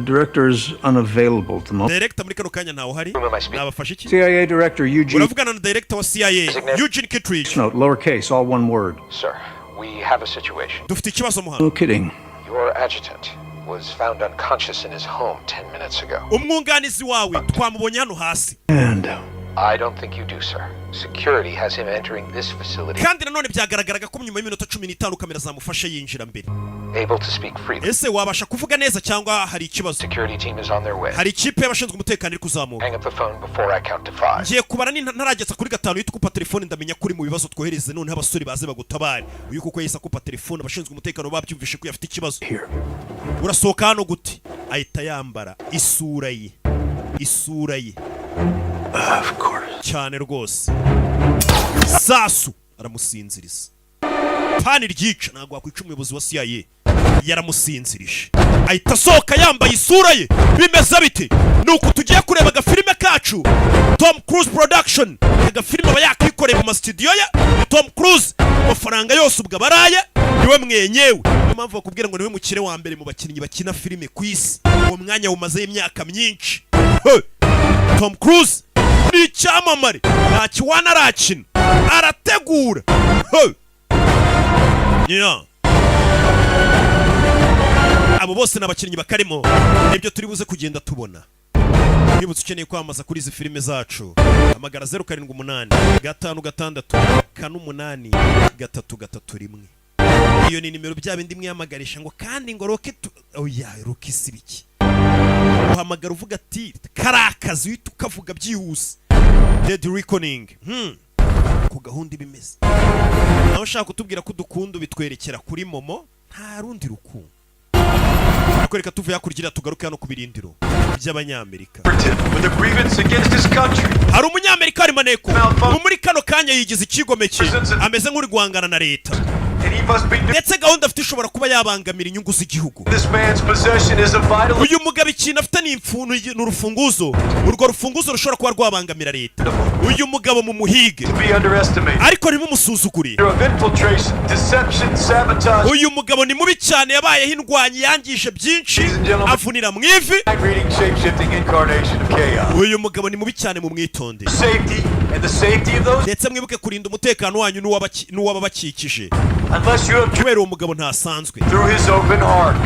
Director's unavailable at the moment. Director muri kano kanya ntawe uhari, nabafashe iki? CIA Director Eugene. Uravugana na director wa CIA Eugene Kittridge. Note, lowercase, all one word. Sir, we have a situation. Dufite ikibazo muhano. No kidding. Your adjutant was found unconscious in his home 10 minutes ago. Umwunganizi wawe twamubonye hano hasi. And I don't think you do, sir. Security has him entering this facility, Kandi nanone byagaragaraga ko nyuma y'iminota 15 kamera zamufashe yinjira mbere. able to speak freely. Ese wabasha kuvuga neza cyangwa hari ikibazo? Security team is on their way. Hari ikipe y'abashinzwe umutekano iri kuzamuka. Hang up the phone before I count to five. Ngiye kubara, ni ntarageza kuri gatanu uhita ukupa telefone, ndamenya ko uri mu bibazo, twohereze noneho abasore baze bagutabare. Uyu kuko yahise akupa telefone, abashinzwe umutekano babyumvishe ko afite ikibazo. Urasohoka hano gute? Ahita yambara isura ye, isura ye. Of course. Cyane rwose. Sasu aramusinziriza, pani ryica, ntabwo wakwica umuyobozi wa CIA. Yaramusinzirije, ahita asohoka yambaye isura ye. Bimeze bite? Ni uku tugiye kureba agafilime kacu, Tom Cruise Production. Agafilime aba yakikoreye mu masitudiyo ye Tom Cruise, amafaranga yose ubwo abaraye niwe mwenyewe. Niyo mpamvu bakubwira ngo niwe mukire wa mbere mu bakinnyi bakina filime ku isi, uwo mwanya wumazeho imyaka myinshi. Hey! Tom Cruise ni icyamamare, nta kiwana arakina, arategura. Hey! Yeah. Abo bose ni abakinnyi bakarimo, nibyo turi buze kugenda tubona. Nibutse, ukeneye kwamamaza kuri izi filime zacu, hamagara 0785564833 1. Iyo ni nimero bya bindi mwiyamagarisha ngo kandi ngo roke tu oya, roke si biki. Uhamagara uvuga ati kari akazi, uhita ukavuga byihuse. Dead Reckoning, ku gahunda iba imeze. Nawe ushaka kutubwira ko udukunda, ubitwerekera kuri MoMo, nta rundi rukundo. Nakwereka tuvuye hakurya, tugaruke hano ku birindiro by'Abanyamerika. With a grievance against his country. Hari Umunyamerika ari maneko ubu muri kano kanya yigize ikigomeke, ameze nk'uri guhangana na leta. And he must be. Ndetse gahunda afite ishobora kuba yabangamira inyungu z'igihugu. This man's possession is a vital. Uyu mugabo ikintu afite ni ni urufunguzo, urwo rufunguzo rushobora kuba rwabangamira leta. Uyu mugabo mu muhige, To be underestimated. ariko ntimumusuzugure. Of infiltration, deception, sabotage. Uyu mugabo ni mubi cyane, yabayeho indwanyi, yangije byinshi, avunira mu ivi. Reading shape-shifting incarnation of chaos. Uyu mugabo ni mubi cyane, mu mwitonde. Safety and the safety of those. Ndetse mwibuke kurinda umutekano wanyu n'uw'ababakikije, Unless you have kubera uwo mugabo ntasanzwe. through his open heart.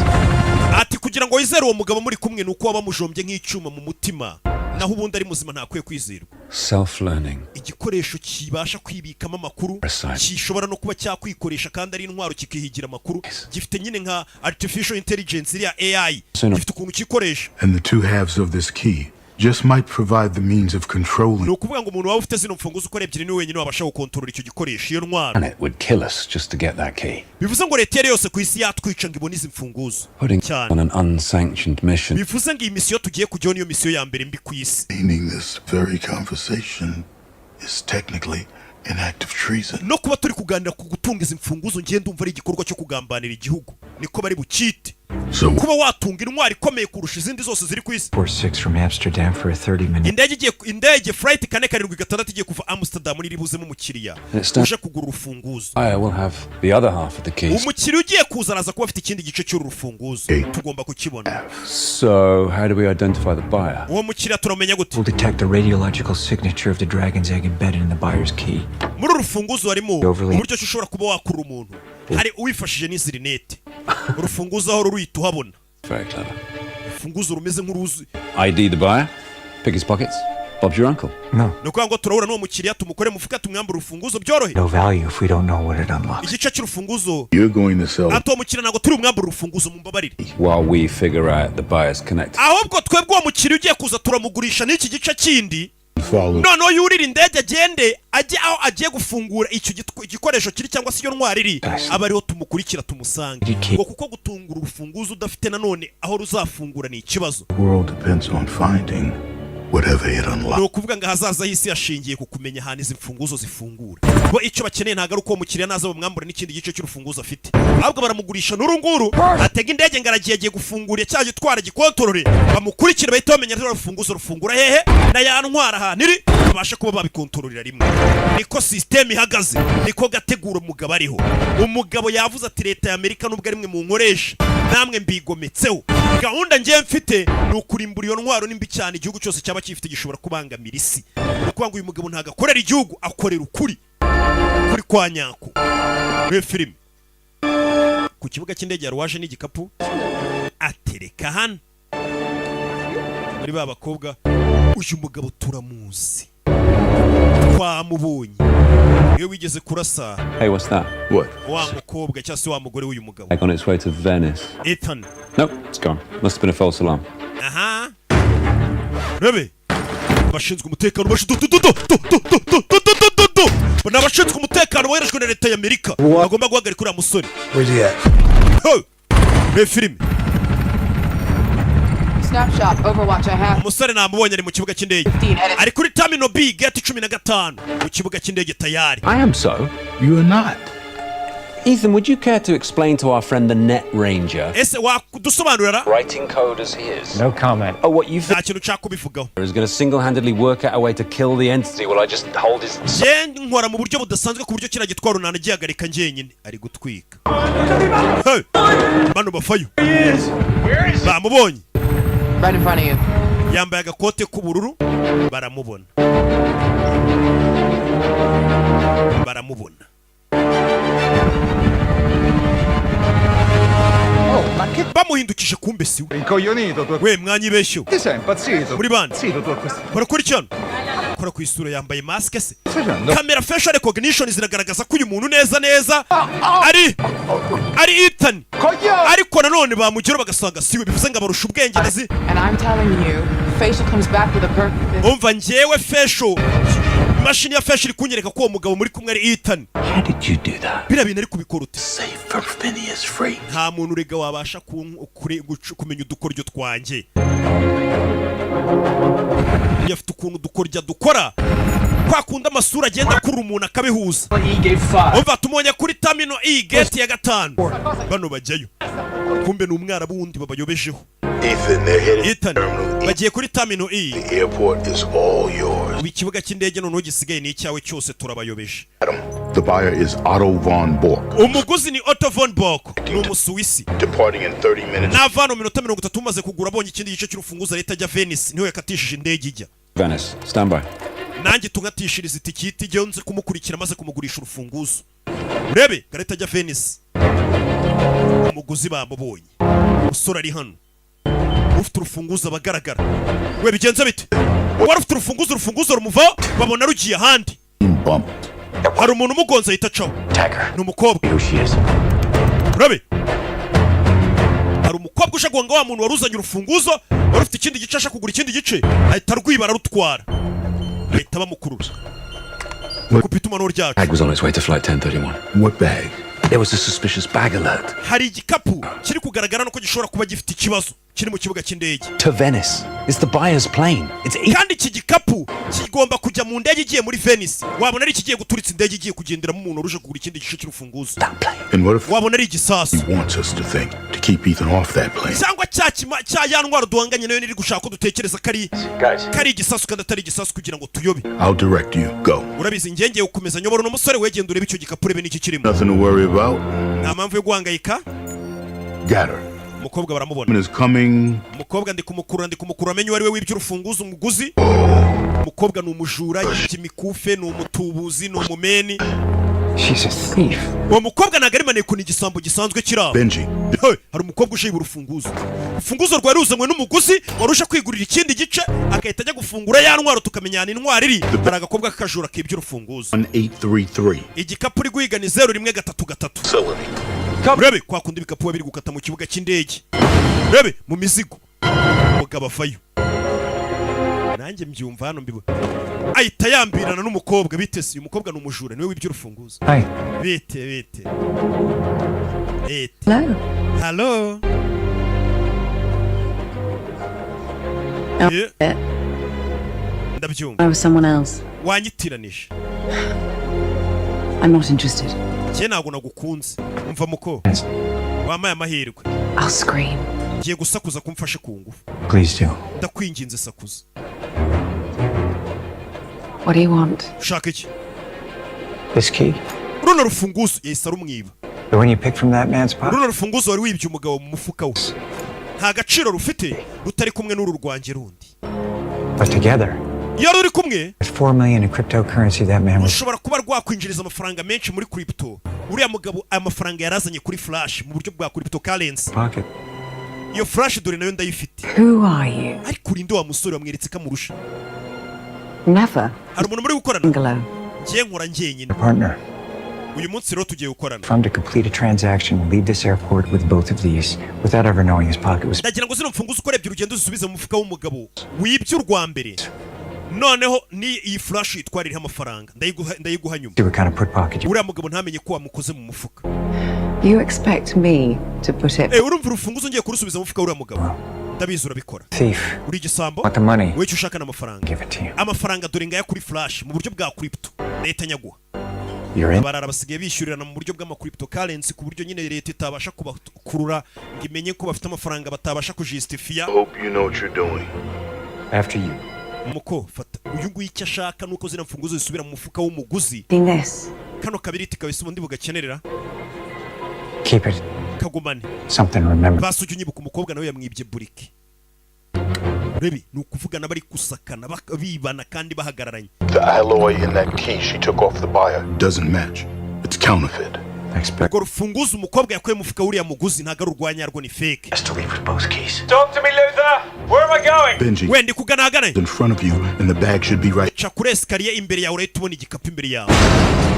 Ati kugira ngo wizere uwo mugabo muri kumwe ni uko waba mujombye nk'icyuma mu mutima, naho ubundi ari muzima, ntakwiye kwizerwa. Self learning. Igikoresho kibasha kwibikamo amakuru, Precise. gishobora no kuba cyakwikoresha kandi ari intwaro, kikihigira amakuru, gifite nyine nka artificial intelligence, iriya AI, gifite ukuntu kikoresha. And the two halves of this key just might provide the means of controlling Ni ukuvuga ngo umuntu waba ufite zino mfunguzo uko ari ebyiri niwe wenyine wabasha gukontorora icyo gikoresho, iyo ntwaro. Planet would kill us just to get that key. Bivuze ngo leta iyo ari yose ku isi yatwica ngo ibone izi mfunguzo. Putting Cyane. on an unsanctioned mission. Bivuze ngo iyi misiyo tugiye kujyaho niyo misiyo ya mbere mbi ku isi. Meaning this very conversation is technically an act of treason. No kuba turi kuganira ku gutunga izi mfunguzo, ngiye ndumva ari igikorwa cyo kugambanira igihugu, niko bari bukite, kuba watunga intwaro ikomeye kurusha izindi zose ziri ku isi. 46 from Amsterdam for a 30 minute. Indege igiye, indege flight 476 igiye kuva Amsterdam iri buzemo umukiriya uje kugura urufunguzo. I will have the other half of the keys. Umukiriya ugiye kuza araza kuba afite ikindi gice cy'uru rufunguzo, tugomba kukibona. So, how do we identify the buyer? Uwo mukiriya turamenya gute? We'll detect the radiological signature of the dragon's egg embedded in the buyer's key. Muri uru rufunguzo harimo Overly. uburyo ki ushobora kuba wakura umuntu hari uwifashije n'izi rinete, urufunguzo aho ruhita uhabona. Very clever. Urufunguzo rumeze nk'uruzi. ID the buyer, pick his pockets. Bob's your uncle. No. Ni ukuvuga ngo turahura n'uwo mukiriya, tumukore mufuka, tumwambure urufunguzo, byorohe. No value if we don't know what it unlocks. Igice cy'urufunguzo. You're going to sell Ati uwo mukiriya ntabwo turi umwambure urufunguzo, mumbabarire. While we figure out the buyer's connected. Ahubwo twebwe uwo mukiriya ugiye kuza turamugurisha n'iki gice kindi, follow noneho yurira indege agende ajye aho agiye gufungura icyo igikoresho kiri cyangwa se iyo ntwari iri, aba ariho tumukurikira tumusange, ngo kuko gutungura urufunguzo udafite nanone aho ruzafungura ni ikibazo. The world depends on finding whatever it unlocks. Ni ukuvuga ngo ahazaza h'isi hashingiye ku kumenya ahantu izi mfunguzo zifungura. Bo icyo bakeneye ntabwo ari uko uwo mukiriya naza bamwambura n'ikindi gice cy'urufunguzo afite, ahubwo baramugurisha n'uru nguru, atega indege ngo aragiye, agiye gufungura cya gitwara gikontorore, bamukurikire bahite bamenya ruriya rufunguzo rufungura hehe na ya ntwara ahantu iri, babashe kuba babikontororera rimwe. Niko sisiteme ihagaze, niko gategura umugabo ariho. Umugabo yavuze ati leta ya Amerika nubwo ari mwe mu nkoresha, namwe mbigometseho, gahunda ngiye mfite ni ukurimbura iyo ntwaro nimbi cyane igihugu cyose cyaba gifite, gishobora kubangamira isi. Ni ukuvuga ngo uyu mugabo ntabwo akorera igihugu, akorera ukuri, kuri kwa nyako. Muri filime ku kibuga cy'indege yari waje n'igikapu atereka hano muri ba bakobwa. Uyu mugabo turamuzi, twamubonye iyo wigeze kurasa Hey, what's that? What? wa mukobwa cyangwa se wa mugore w'uyu mugabo. Like on its way to Venice. Ethan. Nope, it's gone. Must have been a false alarm. Aha rebe abashinzwe umutekano bashi du du du du du du du du du du du du du ni abashinzwe umutekano boherejwe na leta y'Amerika, bagomba guhagarika uriya musore. Where's he at? Ho! Reba filime. Snapshot, Overwatch, I have. Umusore namubonye, ari mu kibuga cy'indege, ari kuri terminal B, gate 15 mu kibuga cy'indege tayari. I am so. You are not. Ethan, would you care to explain to our friend the Net Ranger? Ese wadusobanurira? Writing code as he is. No comment. Oh, what you Nta kintu nshaka kubivugaho. is going to single-handedly work out a way to kill the entity while I just hold his. Njye nkora mu buryo budasanzwe ku buryo kiriya gitwaro nanagihagarika njyenyine. Ari gutwika. Hey! Bano bafayo bamubonye. Right in front of you. Yambaye agakote k'ubururu, baramubona, baramubona. Bamuhindukije, kumbe si we. We mwanyibeshyeho muri bande barakurikirana, kora ku isura, yambaye masike se, kamera facial recognition ziragaragaza ko uyu muntu neza neza ari Ethan, ariko nanone bamugeraho bagasanga siwe, bivuze ngo abarusha ubwenge ndazi. And I'm telling you, facial comes back with a purpose. Umva, njyewe facial Imashini ya feshi iri kunyereka ko uwo mugabo muri kumwe ari Ethan. How did you do that? Biriya bintu ari kubikora ute? From Phineas Free. Nta muntu urega wabasha kumenya udukoryo twanjye. Iyo afite ukuntu udukoryo dukora, kwa kundi amasura agenda akurura umuntu akabihuza. E gate 5. Umva, tumubonye kuri terminal E gate ya 5. Bano bajyayo, kumbe ni umwarabu wundi babayobejeho. Ethan, they're headed Ethan, to Terminal E. bagiye kuri terminal E. The airport is all yours. Ubu ikibuga cy'indege noneho gisigaye ni icyawe cyose, turabayobeje. Adam, the buyer is Otto von Bork, Umuguzi ni Otto von Bork, ni Umusuwisi. Departing in 30 minutes. Nava hano minota 30 umaze kugura, abonye ikindi gice cy'urufunguzo, leta ajya Venice, niho yakatishije indege ijya. Venice, stand by. Nanjye tungatishiriza itike ihita ijyayo, nze kumukurikira maze kumugurisha urufunguzo. Urebe gareta ajya Venice. Umuguzi bamubonye, umusore ari hano ufite urufunguzo aba agaragara. We, bigenze bite? Wari ufite urufunguzo, urufunguzo rumuvaho, babona rugiye ahandi. Bumped. Hari umuntu umugonze ahita acaho, ni umukobwa. Urabe, hari umukobwa uje guhanga wa muntu wari uzanye urufunguzo, wari ufite ikindi gice, ashaka kugura ikindi gice, ahita arwiba, ararutwara, bahita bamukurura ku itumanaho ryacu. Bag was on its way to flight 1031. What bag? There was a suspicious bag alert. Hari igikapu kiri kugaragara nuko gishobora kuba gifite ikibazo kiri mu kibuga cy'indege. To Venice. It's the buyer's plane. It's Kandi iki gikapu kigomba kujya mu ndege igiye muri Venice. Wabona ari ikigiye guturitsa indege igiye kugenderamo umuntu waruje kugura ikindi gice cy'urufunguzo. And what if Wabona ari igisasu. he wants us to think to keep Ethan off that plane? Cyangwa cya kima cya ya ndwara duhanganye nayo niri gushaka ko dutekereza ko ari igisasu kandi atari igisasu, kugira ngo tuyobe. I'll direct you. Go. Urabizi, ngengeye gukomeza nyobora uno musore, wegenda urebe icyo gikapu, urebe n'iki kirimo. Nothing to worry about. Nta mpamvu yo guhangayika. Got her. Umukobwa baramubona. Woman is coming. Umukobwa ndi kumukurura, ndi kumukurura amenye uwo ari we wibye urufunguzo, umuguzi. Umukobwa ni umujura, yibye imikufe, ni umutubuzi, ni umumeni. She's a thief. Uwo mukobwa ntabwo ari maneko, ni igisambo gisanzwe kiri aho. Benji. Hey, hari umukobwa uje yiba urufunguzo. Urufunguzo rwari ruzanywe n'umuguzi wari uje kwigurira ikindi gice, agahita ajya gufungura ya ntwaro, tukamenya ahantu intwaro iri. Hari agakobwa k'akajura kibye urufunguzo. 1833. Igikapu uri guhiga ni 0133. Urebe kwa kundi ibikapu biba biri gukata mu kibuga cy'indege, urebe mu mizigo. Umugabo avayo, nanjye mbyumva hano mbibona, ahita yambirana n'umukobwa. Bitese uyu mukobwa ni umujura, niwe wibye urufunguzo. Hi. Bite, bite, bite? Hello. Hello. Oh, Yeah. Ndabyumva. I was someone else. Wanyitiranije. I'm not interested. Njye ntabwo nagukunze. Umva muko, wampaye amahirwe. I'll scream. Ngiye gusakuza ko umfashe ku ngufu. Please do. Ndakwinginze, sakuza. What do you want? Ushaka iki? This key? Runo rufunguzo yahise arumwiba. The one you picked from that man's pocket? Runo rufunguzo wari wibye umugabo mu mufuka we nta gaciro rufite rutari kumwe n'uru rwanjye rundi. But together, Iyo ruri kumwe, there's 4 million in cryptocurrency that man was rushobora kuba rwakwinjiriza amafaranga menshi muri crypto. Uriya mugabo aya mafaranga yarazanye kuri flash mu buryo bwa cryptocurrency. Pocket. Iyo flash dore nayo ndayifite. Who are you? Ariko urinde wa musore wamweretse ko amurusha. Never. Hari umuntu muri gukorana? Bungalow. Ngiye nkora njyenyine. Partner. Uyu munsi rero tugiye gukorana. If I'm to complete a transaction, leave this airport with both of these without ever knowing his pocket was Ndagira ngo zino mfunguzo uko urebye urugendo uzisubize mu mufuka w'umugabo wibye urwa mbere, noneho ni iyi flash yitwara iriho amafaranga, ndayiguha nyuma. See what kind of put pocket you Uriya mugabo ntamenye ko wamukoze mu mufuka. You expect me to put it. Eh, urumva urufunguzo ngiye kurusubiza mu mufuka w'uriya mugabo? Ndabizi urabikora. Thief. Uri igisambo. Want the money? Wowe icyo ushaka ni amafaranga. Give it to you. Amafaranga dore ngaya kuri flash mu buryo bwa crypto, leta nyaguha. You're in. Abarara basigaye bishyurirana mu buryo bw'ama cryptocurrency, ku buryo nyine leta itabasha kubakurura ngo imenye ko bafite amafaranga batabasha kujisitifiya. Hope you know what you're doing. After you. Muko fata uyu nguyu, icyo ashaka nuko zino mfunguzo zisubira mu mufuka w'umuguzi. This. Kano kabiriti kabisa ubundi bugakenerera. Keep it. Kagumane. Something to remember. Basi ujya unyibuka. Umukobwa nawe yamwibye burike. Rebi ni ukuvugana bari gusakana, bibana kandi bahagararanye. The alloy in that key she took off the buyer doesn't match. It's counterfeit. Expect Urwo rufunguzo umukobwa yakuye mu mufuka w'uriya muguzi ntabwo ari urwanyarwo, ni fake. Talk to me, Luther! Where am I going? Benji, Wenda kugana ahagana in front of you, and the bag should be right. Ca kuri escalier imbere yawe, urahita ubona igikapu imbere yawe.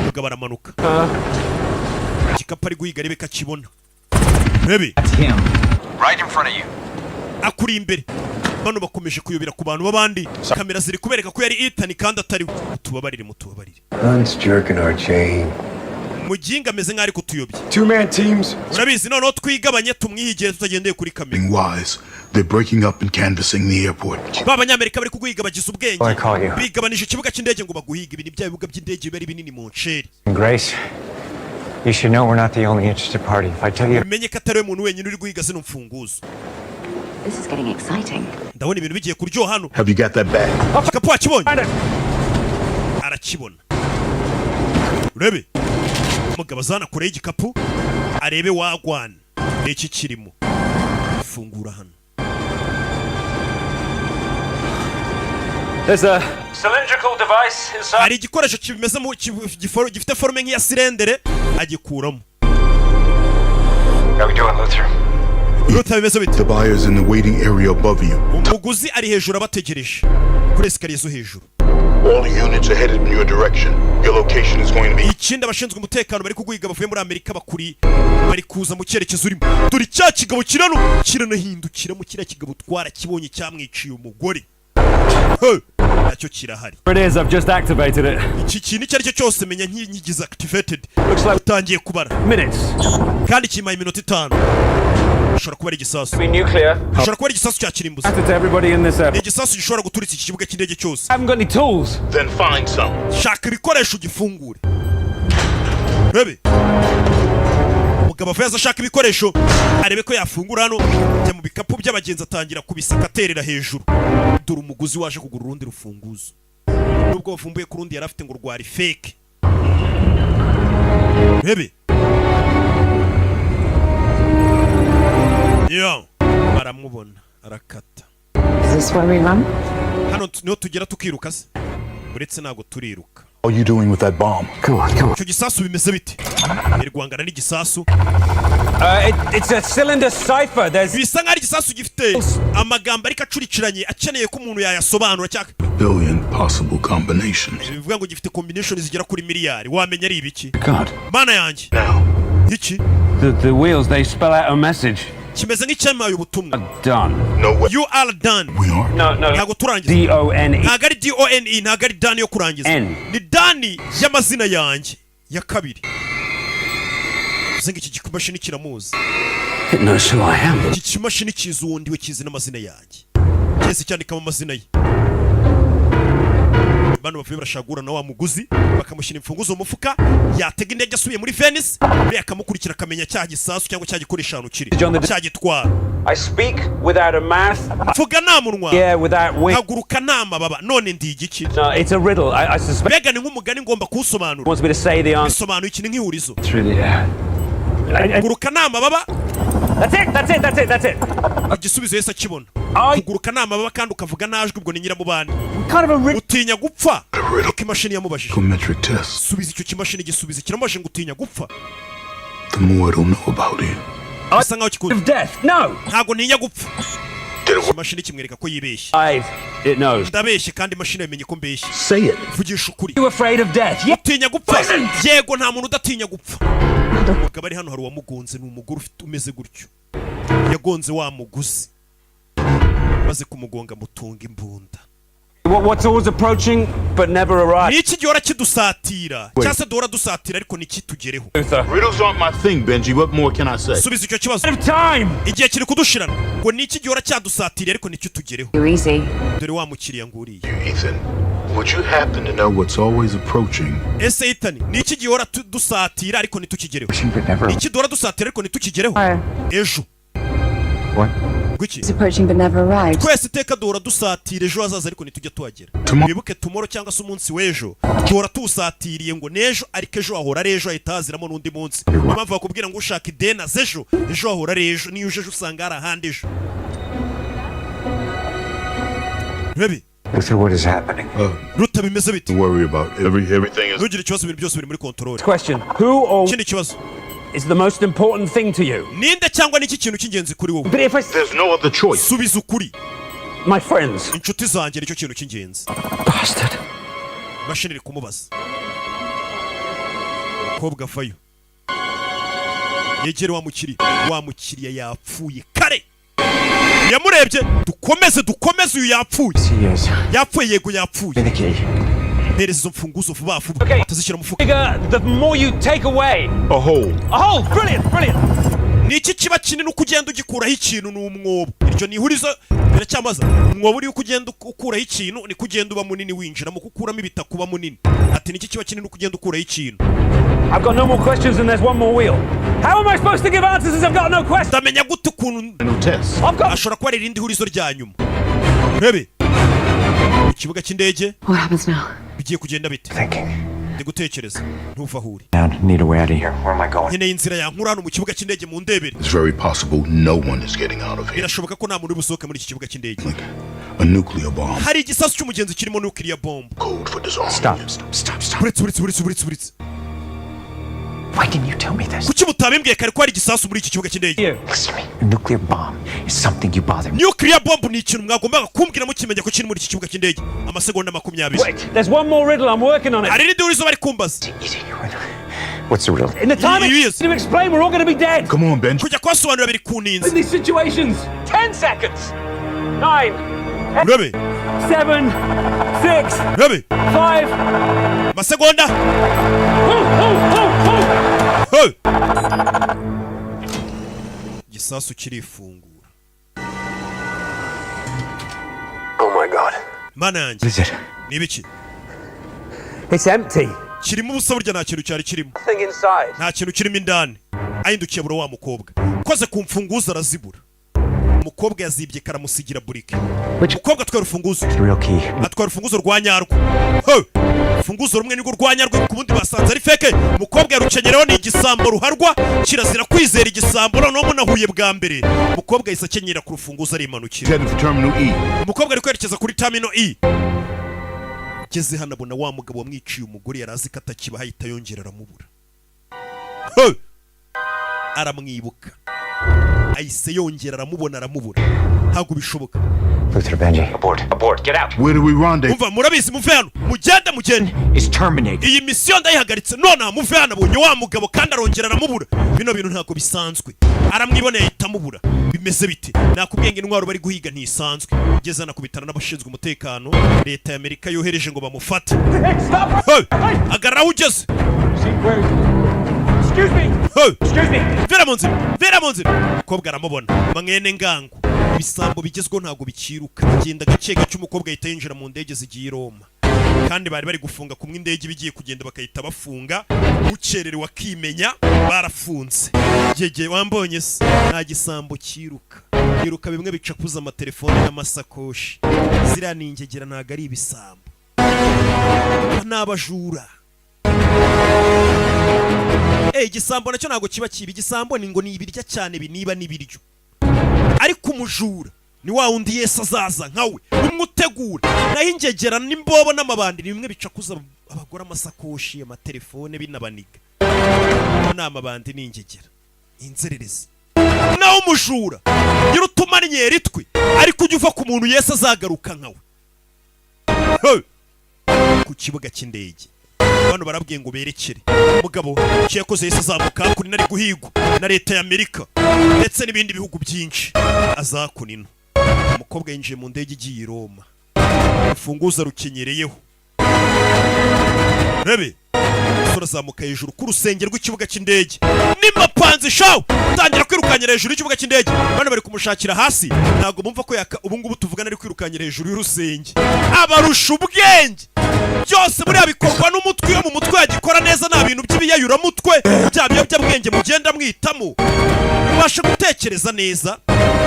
Umugabo aramanuka, igikapu ari guhiga, arebe ko akibona. Rebe. Right in front of you. Akuri imbere. Bano bakomeje kuyobera ku bantu b'abandi. Kamera ziri kubereka ko yari Ethan kandi atari we. Mutubabarire, mutubabarire. Hunt's jerking our chain. Muginga ameze nk'aho ari kutuyobya. Two man teams. Urabizi, noneho twigabanye, tumwihigire tutagendeye kuri kamera. Being wise, they're breaking up and canvassing the airport. Ba banyamerika bari kuguhiga bagize ubwenge. I call you. Bigabanije ikibuga cy'indege ngo baguhige. Ibi ni bya bibuga by'indege biba ari binini mu nceri. Grace, you should know we're not the only interested party. If I tell you Umenye ko atari we muntu wenyine uri guhiga zino mfunguzo. This is getting exciting. Ndabona ibintu bigiye kuryoha hano. Have you got that bag? Igikapu wakibonye? Arakibona. Urebe umugabo azana kure y'igikapu, arebe wagwana iki kirimo. Fungura hano. There's a cylindrical device inside. Hari igikoresho kimeze mu gifite forme nk'iya cylindre, agikuramo. How we doing, Luther? Luther, bimeze bite? The buyer's in the waiting area above you. Umuguzi ari hejuru abategereje kuri escalier zo hejuru. All units are headed in your direction. Your location is going to be Ikindi, abashinzwe umutekano bari kuguhiga bavuye muri Amerika bakuri bari kuza mu cyerekezo urimo. Dore cya kigabo kirano kiranahindukiramo. Kiriya kigabo twarakibonye, cyamwiciye umugore. He, nacyo kirahari. It is, I've just activated it. Iki kintu icyo ari cyo cyose, menya nkigize activated, utangiye kubara Minutes. kandi kimaye iminota 5. Gishobora kuba ari igisasu. Be nuclear. Gishobora kuba ari igisasu cya kirimbuzi. To everybody in this Ni airport. igisasu gishobora guturitsa iki kibuga cy'indege cyose. I haven't got any tools. Then find some. Shaka ibikoresho ugifungure. Rebe umugabo avuye aza ashaka ibikoresho, arebe ko yafungura hano. Ajya mu bikapu by'abagenzi, atangira kubisaka, aterera hejuru. Dore umuguzi waje kugura urundi rufunguzo, nubwo bavumbuye ku rundi yari afite ngo rwari fake. Rebe yo baramubona, arakata. Is this where we run? Hano niho tugera tukiruka se? Uretse ntabwo turiruka. What are you doing with that bomb? Come on, come on. Icyo gisasu bimeze bite? Iri guhangana n'igisasu. It's a cylinder cipher. There's Bisa nk'aho ari igisasu gifite amagambo ariko acurikiranye, akeneye ko umuntu yayasobanura cyangwa Billion possible combinations. Bivuga ngo gifite combination zigera kuri miliyari. Wamenya ari ibiki? God. Mana yanjye, iki The wheels, they spell out a message. Kimeze nk'icyamaye ubutumwa. Done. No way. You are done. We are. No. Ntabwo turangiza. D O N E. Ntabwo ari done, ntabwo ari done yo kurangiza. N. Ni done y'amazina yanjye ya kabiri. Bivuze ngo iki kimashini kiramuzi. It knows who I am. Iki kimashini kizi uwo ndiwe, kizi n'amazina yanjye, cyese cyandikamo amazina ye. Bano bavuye barashagura na wa muguzi, bakamushyira imfunguzo mu mufuka, yatega indege asubiye muri Venice, uriya akamukurikira, akamenya cya gisasu cyangwa cya gikoresho ahantu kiri, cyagitwara. I speak without a mouth. Mvuga nta munwa. Yeah, without wings. Haguruka nta mababa. None ndi igiki? No, it's a riddle. I suspect Mbega ni nk'umugani, ngomba kuwusobanura. wants me to say the answer. Bisobanuye iki? Ni nk'ihurizo. Through the air. Kuguruka nta mababa. That's it. That's it. That's it. That's it. Igisubizo yese akibona. I Kuguruka nta mababa kandi ukavuga nta jwi, ubwo ni nyiramubande. Kind of a riddle. Utinya gupfa? Uko imashini yamubajije. Psychometric test. Subiza icyo kimashini, gisubiza kiramubajije ngo utinya gupfa? The more it'll know about you. Bisa nkaho kikuzi. Of death. No. Ntabwo ntinya gupfa. Imashini kimwereka ko yibeshye. I. It knows. Ndabeshye kandi imashini yamenye ko mbeshye. Say it. Vugisha ukuri. You afraid of death? Yeah. Utinya gupfa? Yego, nta muntu udatinya gupfa. Umugabo ari hano, hari uwamugonze. Ni umugore ufite umeze gutyo, yagonze wa muguzi, maze kumugonga mutunga imbunda. What's always approaching but never arrives? Ni iki gihora kidusatira, cyangwa se duhora dusatira ariko ntikitugereho? Luther. Riddles aren't my thing, Benji. What more can I say? Subiza icyo kibazo. Out of time. Igihe kiri kudushirana. Ngo ni iki gihora cyadusatiriye ariko ntikitugereho? Too easy. Dore wa mukiriya nguriye. Ethan, would you happen to know what's always approaching? Ese Ethan, ni iki gihora dusatira ariko ntitukigereho? But never. Ni iki duhora dusatira ariko ntitukigereho? Ejo. What? Gwiki? It's approaching but never arrives. Twese iteka duhora dusatira ejo hazaza ariko ntitujya tuhagera. Wibuke tomorrow cyangwa se umunsi w'ejo, duhora tuwusatiriye ngo n'ejo, ariko ejo hahora ari ejo, hahita haziramo n'undi munsi. Niyo mpamvu bakubwira ngo ushaka ideni aze ejo, ejo hahora ari ejo. Niyo uje ejo usanga hari ahandi ejo. Rebe. Luther, what is happening? Luther, bimeze bite? Don't worry about it. Everything is. Ntugire ikibazo, ibintu byose biri muri control. Question. Who or Ikindi kibazo. is the most important thing to you? Ninde cyangwa niki kintu cy'ingenzi kuri wowe? But if I There's no other choice. Subiza ukuri. My friends. Inshuti zanjye nicyo kintu cy'ingenzi. Bastard. Imashini iri kumubaza. Umukobwa avayo, yegere wa mukiriya. Wa mukiriya yapfuye kare. Yamurebye. Dukomeze, dukomeze. Uyu yapfuye. He is. Yapfuye, yego yapfuye. The key. Mpereza izo mfunguzo vuba vuba, atazishyira mu mufuka. Bigger the more you take away. A hole. A hole! Brilliant, brilliant! Ni iki kiba kinini uko ugenda ugikuraho ikintu? Ni umwobo. Iryo ni ihurizo biracyamaza. Umwobo uriho, uko ugenda ukuraho ikintu niko ugenda uba munini, winjiramo, kuko ukuramo ibitaka uba munini. Ati ni iki kiba kinini uko ugenda ukuraho ikintu? I've got no more questions and there's one more wheel. How am I supposed to give answers if I've got no questions? Ndamenya gute ukuntu No test. ashobora kuba ari irindi hurizo rya nyuma? Urebe mu kibuga cy'indege. What happens now? Bigiye kugenda bite? Ndi gutekereza, ntuva aho uri. Now, need a way out of here. Where am I going? Nkeneye inzira yankura hano mu kibuga cy'indege, mu ndebere. It's very possible no one is getting out of here. Birashoboka ko nta muntu uri busohoke muri iki kibuga cy'indege. A nuclear bomb. Hari igisasu cy'umugenzi kirimo nuclear bomb. Code for disarmament. Stop, stop, stop, stop. Buretse, buretse, buretse, buretse, buretse. Why didn't you tell me this? Kuki mutabimbwiye kare ko hari igisasu muri iki kibuga cy'indege? Listen to me. A nuclear bomb is something you bother me. Nuclear bomb ni ikintu mwagombaga kumbwira mukimenya ko kiri muri iki kibuga cy'indege. Amasegonda 20. Wait, there's one more riddle. I'm working on it. Hari irindi hurizo bari kumbaza. What's the riddle? In the time Yes. it to explain, we're all going to be dead. Come on, Ben. Kujya kubasobanurira biri kuninza. In these situations, 10 seconds! 9, Urabe. 7, 6, Urabe. 5. Amasegonda. Oh, oh, oh, oh. Hey! Igisasu kirifungura. Oh my God. Mana yanjye. What is it? Ni ibiki? It's empty. Kirimo ubusa burya, nta kintu cyari kirimo. Nothing inside. Nta kintu kirimo indani. Ahindukiye abura wa mukobwa, koze ku mfunguzo arazibura. Umukobwa yazibye, karamusigira burike. Umukobwa atwara urufunguzo. The real key. Atwara urufunguzo rwa nyarwo. Hey! Urufunguzo rumwe nirwo rwa nyarwo, ku bundi basanze ari fake. Umukobwa yarukenyereho, ni igisambo ruharwa. Kirazira kwizera igisambo noneho munahuye bwa mbere. Umukobwa yahise akenyera ku rufunguzo, arimanukira. Heading for Terminal E. Umukobwa ari kwerekeza kuri Terminal E. Ageze hano abona wa mugabo wamwiciye umugore yari azi ko atakibaho, ahita yongera aramubura. Hey! Aramwibuka, ahise yongera aramubona, aramubura. Ntabwo bishoboka. Luther, Benji. Abort. Abort. Get out. Where do we rendezvous? Umva, murabizi, muve hano, mugende, mugende. Is terminated. Iyi misiyo ndayihagaritse nonaha, muve hano. Abonye wa mugabo kandi arongera aramubura. Bino bintu ntabwo bisanzwe. Aramwiboneye ahita amubura. Bimeze bite? Nakubwiye ngo intwaro bari guhiga ntisanzwe. Ugeze anakubitana n'abashinzwe umutekano leta ya Amerika yohereje ngo bamufate. Hey! Hagarara aho ugeze. Excuse me. Hey! Excuse me. Vera mu nzira, vera mu nzira. Umukobwa aramubona. Mwene ngango, ibisambo bigezweho ntabwo bikiruka, bigenda gake gake. Umukobwa ahita yinjira mu ndege zigiye i Roma, kandi bari bari gufunga kumwe indege iba igiye kugenda, bakahita bafunga. Ukererewe akimenya barafunze. Yegeye wambonye se, nta gisambo cyiruka, yiruka bimwe bicakuza amatelefone n'amasakoshi. Ziriya ni ingegera, ntabwo ari ibisambo. Aba ni abajura. Igisambo nacyo ntabwo kiba kiba igisambo, ni ngo ni ibirya cyane biniba n'ibiryo, ariko umujura ni wa wundi Yesu azaza nkawe umwe utegura. Naho ingegera n'imbobo n'amabandi ni bimwe bicakuza abagore amasakoshi, amatelefone, binabaniga. Abo ni amabandi, ni ingegera, ni inzererezi. Naho umujura nyir'utumanyeri twe, ariko ujya uva ku muntu Yesu azagaruka nkawe. Hey! Ku kibuga cy'indege bano barabwiye ngo berekere umugabo. Icyo yakoze, yahise azamuka kuri nari guhigwa na leta ya Amerika ndetse n'ibindi bihugu byinshi. Azakunino umukobwa yinjiye mu ndege igiye i Roma, urufunguzo rukenyereyeho. Rebe, umusore azamuka hejuru ku rusenge rw'ikibuga cy'indege nimapanze shawu, tangira kwirukanyira hejuru y'ikibuga cy'indege. Bano bari kumushakira hasi, ntabwo bumva ko yaka. Ubu ngubu tuvugana ari kwirukanyira hejuru y'urusenge. Abarusha ubwenge. Byose buriya bikorwa n'umutwe. Iyo mu mutwe yagikora neza, nta bintu by'ibiyayuramutwe, bya biyobyabwenge mugenda mwitamo, ubasha gutekereza neza,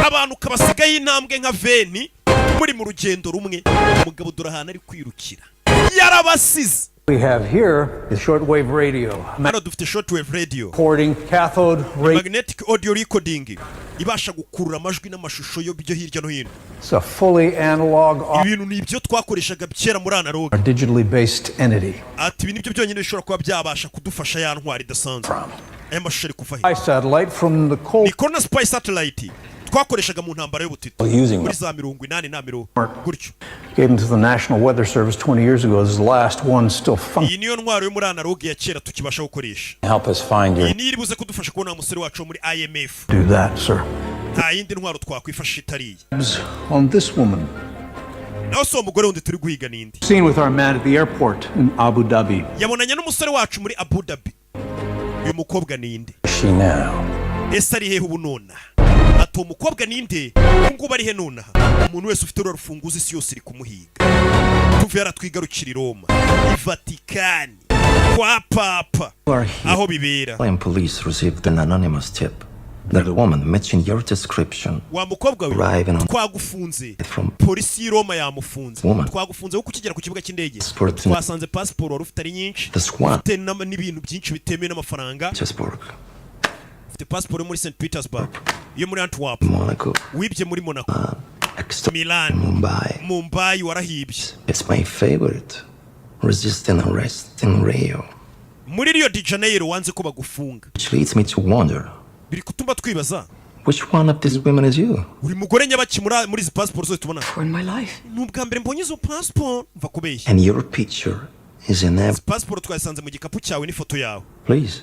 abantu ukabasigaho intambwe nka veni muri mu rugendo rumwe. Umugabo dore ahantu ari kwirukira, yarabasize. We have here is shortwave radio, Hano dufite shortwave radio, recording cathode ray. magnetic audio recording, ibasha gukurura amajwi n'amashusho yo byo hirya no hino. It's a fully analog, Ibintu ni ibyo twakoreshaga kera muri analogue. digitally based entity. Ati ibi nibyo byonyine bishobora kuba byabasha kudufasha ya ntwari idasanzwe. Aya mashusho ari kuva he? Spy satellite from the Cold Ni Corona Spy satellite twakoreshaga mu ntambara y'ubutita Using muri za 80 na mirongo gutyo. Gave them to the National Weather Service 20 years ago. This is the last one still functioning. Iyi niyo ntwaro yo muri analogue ya kera tukibasha gukoresha. Help us find your Iyi niyo iri buze kudufasha kubona wa musore wacu wo muri IMF. Do that, sir. Nta yindi ntwaro twakwifashisha itari iyi. On this woman. Naho si uwo mugore wundi turi guhiga n'indi? Seen with our man at the airport in Abu Dhabi. Yabonanye n'umusore wacu muri Abu Dhabi. Uyu mukobwa ni inde? She now. Ese ari hehe ubu nonaha? Ati uwo mukobwa ni nde ubu ngubu, ari he nonaha? Umuntu wese ufite ruriya rufunguzo, isi yose iri kumuhiga. Tuve yaratwigarukira i Roma, i Vatikani, kwa Papa aho bibera. Italian police received an anonymous tip that a woman matching your description Wa mukobwa we, arriving on twagufunze. from Polisi y'i Roma yamufunze. Woman. Twagufunze kuko ukigera ku kibuga cy'indege Passport. twasanze pasiporo wari ufite ari nyinshi, The squad. ufite n'ibintu byinshi bitemewe n'amafaranga. Petersburg, Ufite pasiporo yo muri St Petersburg, iyo muri Antwerp, Monaco, wibye muri Monaco, Milan, Mumbai. Mumbai warahibye. It's my favorite. Resisting arrest in Rio, Muri Rio de Janeiro wanze ko bagufunga. which leads me to wonder Biri kutuma twibaza which one of these women is you? uri mugore nyabaki muri izi pasiporo zose tubona. In my life. Ni ubwa mbere mbonye izo pasiporo, mva kubeshya. And your picture is in every. Pasiporo twayisanze mu gikapu cyawe n'ifoto yawe. Please.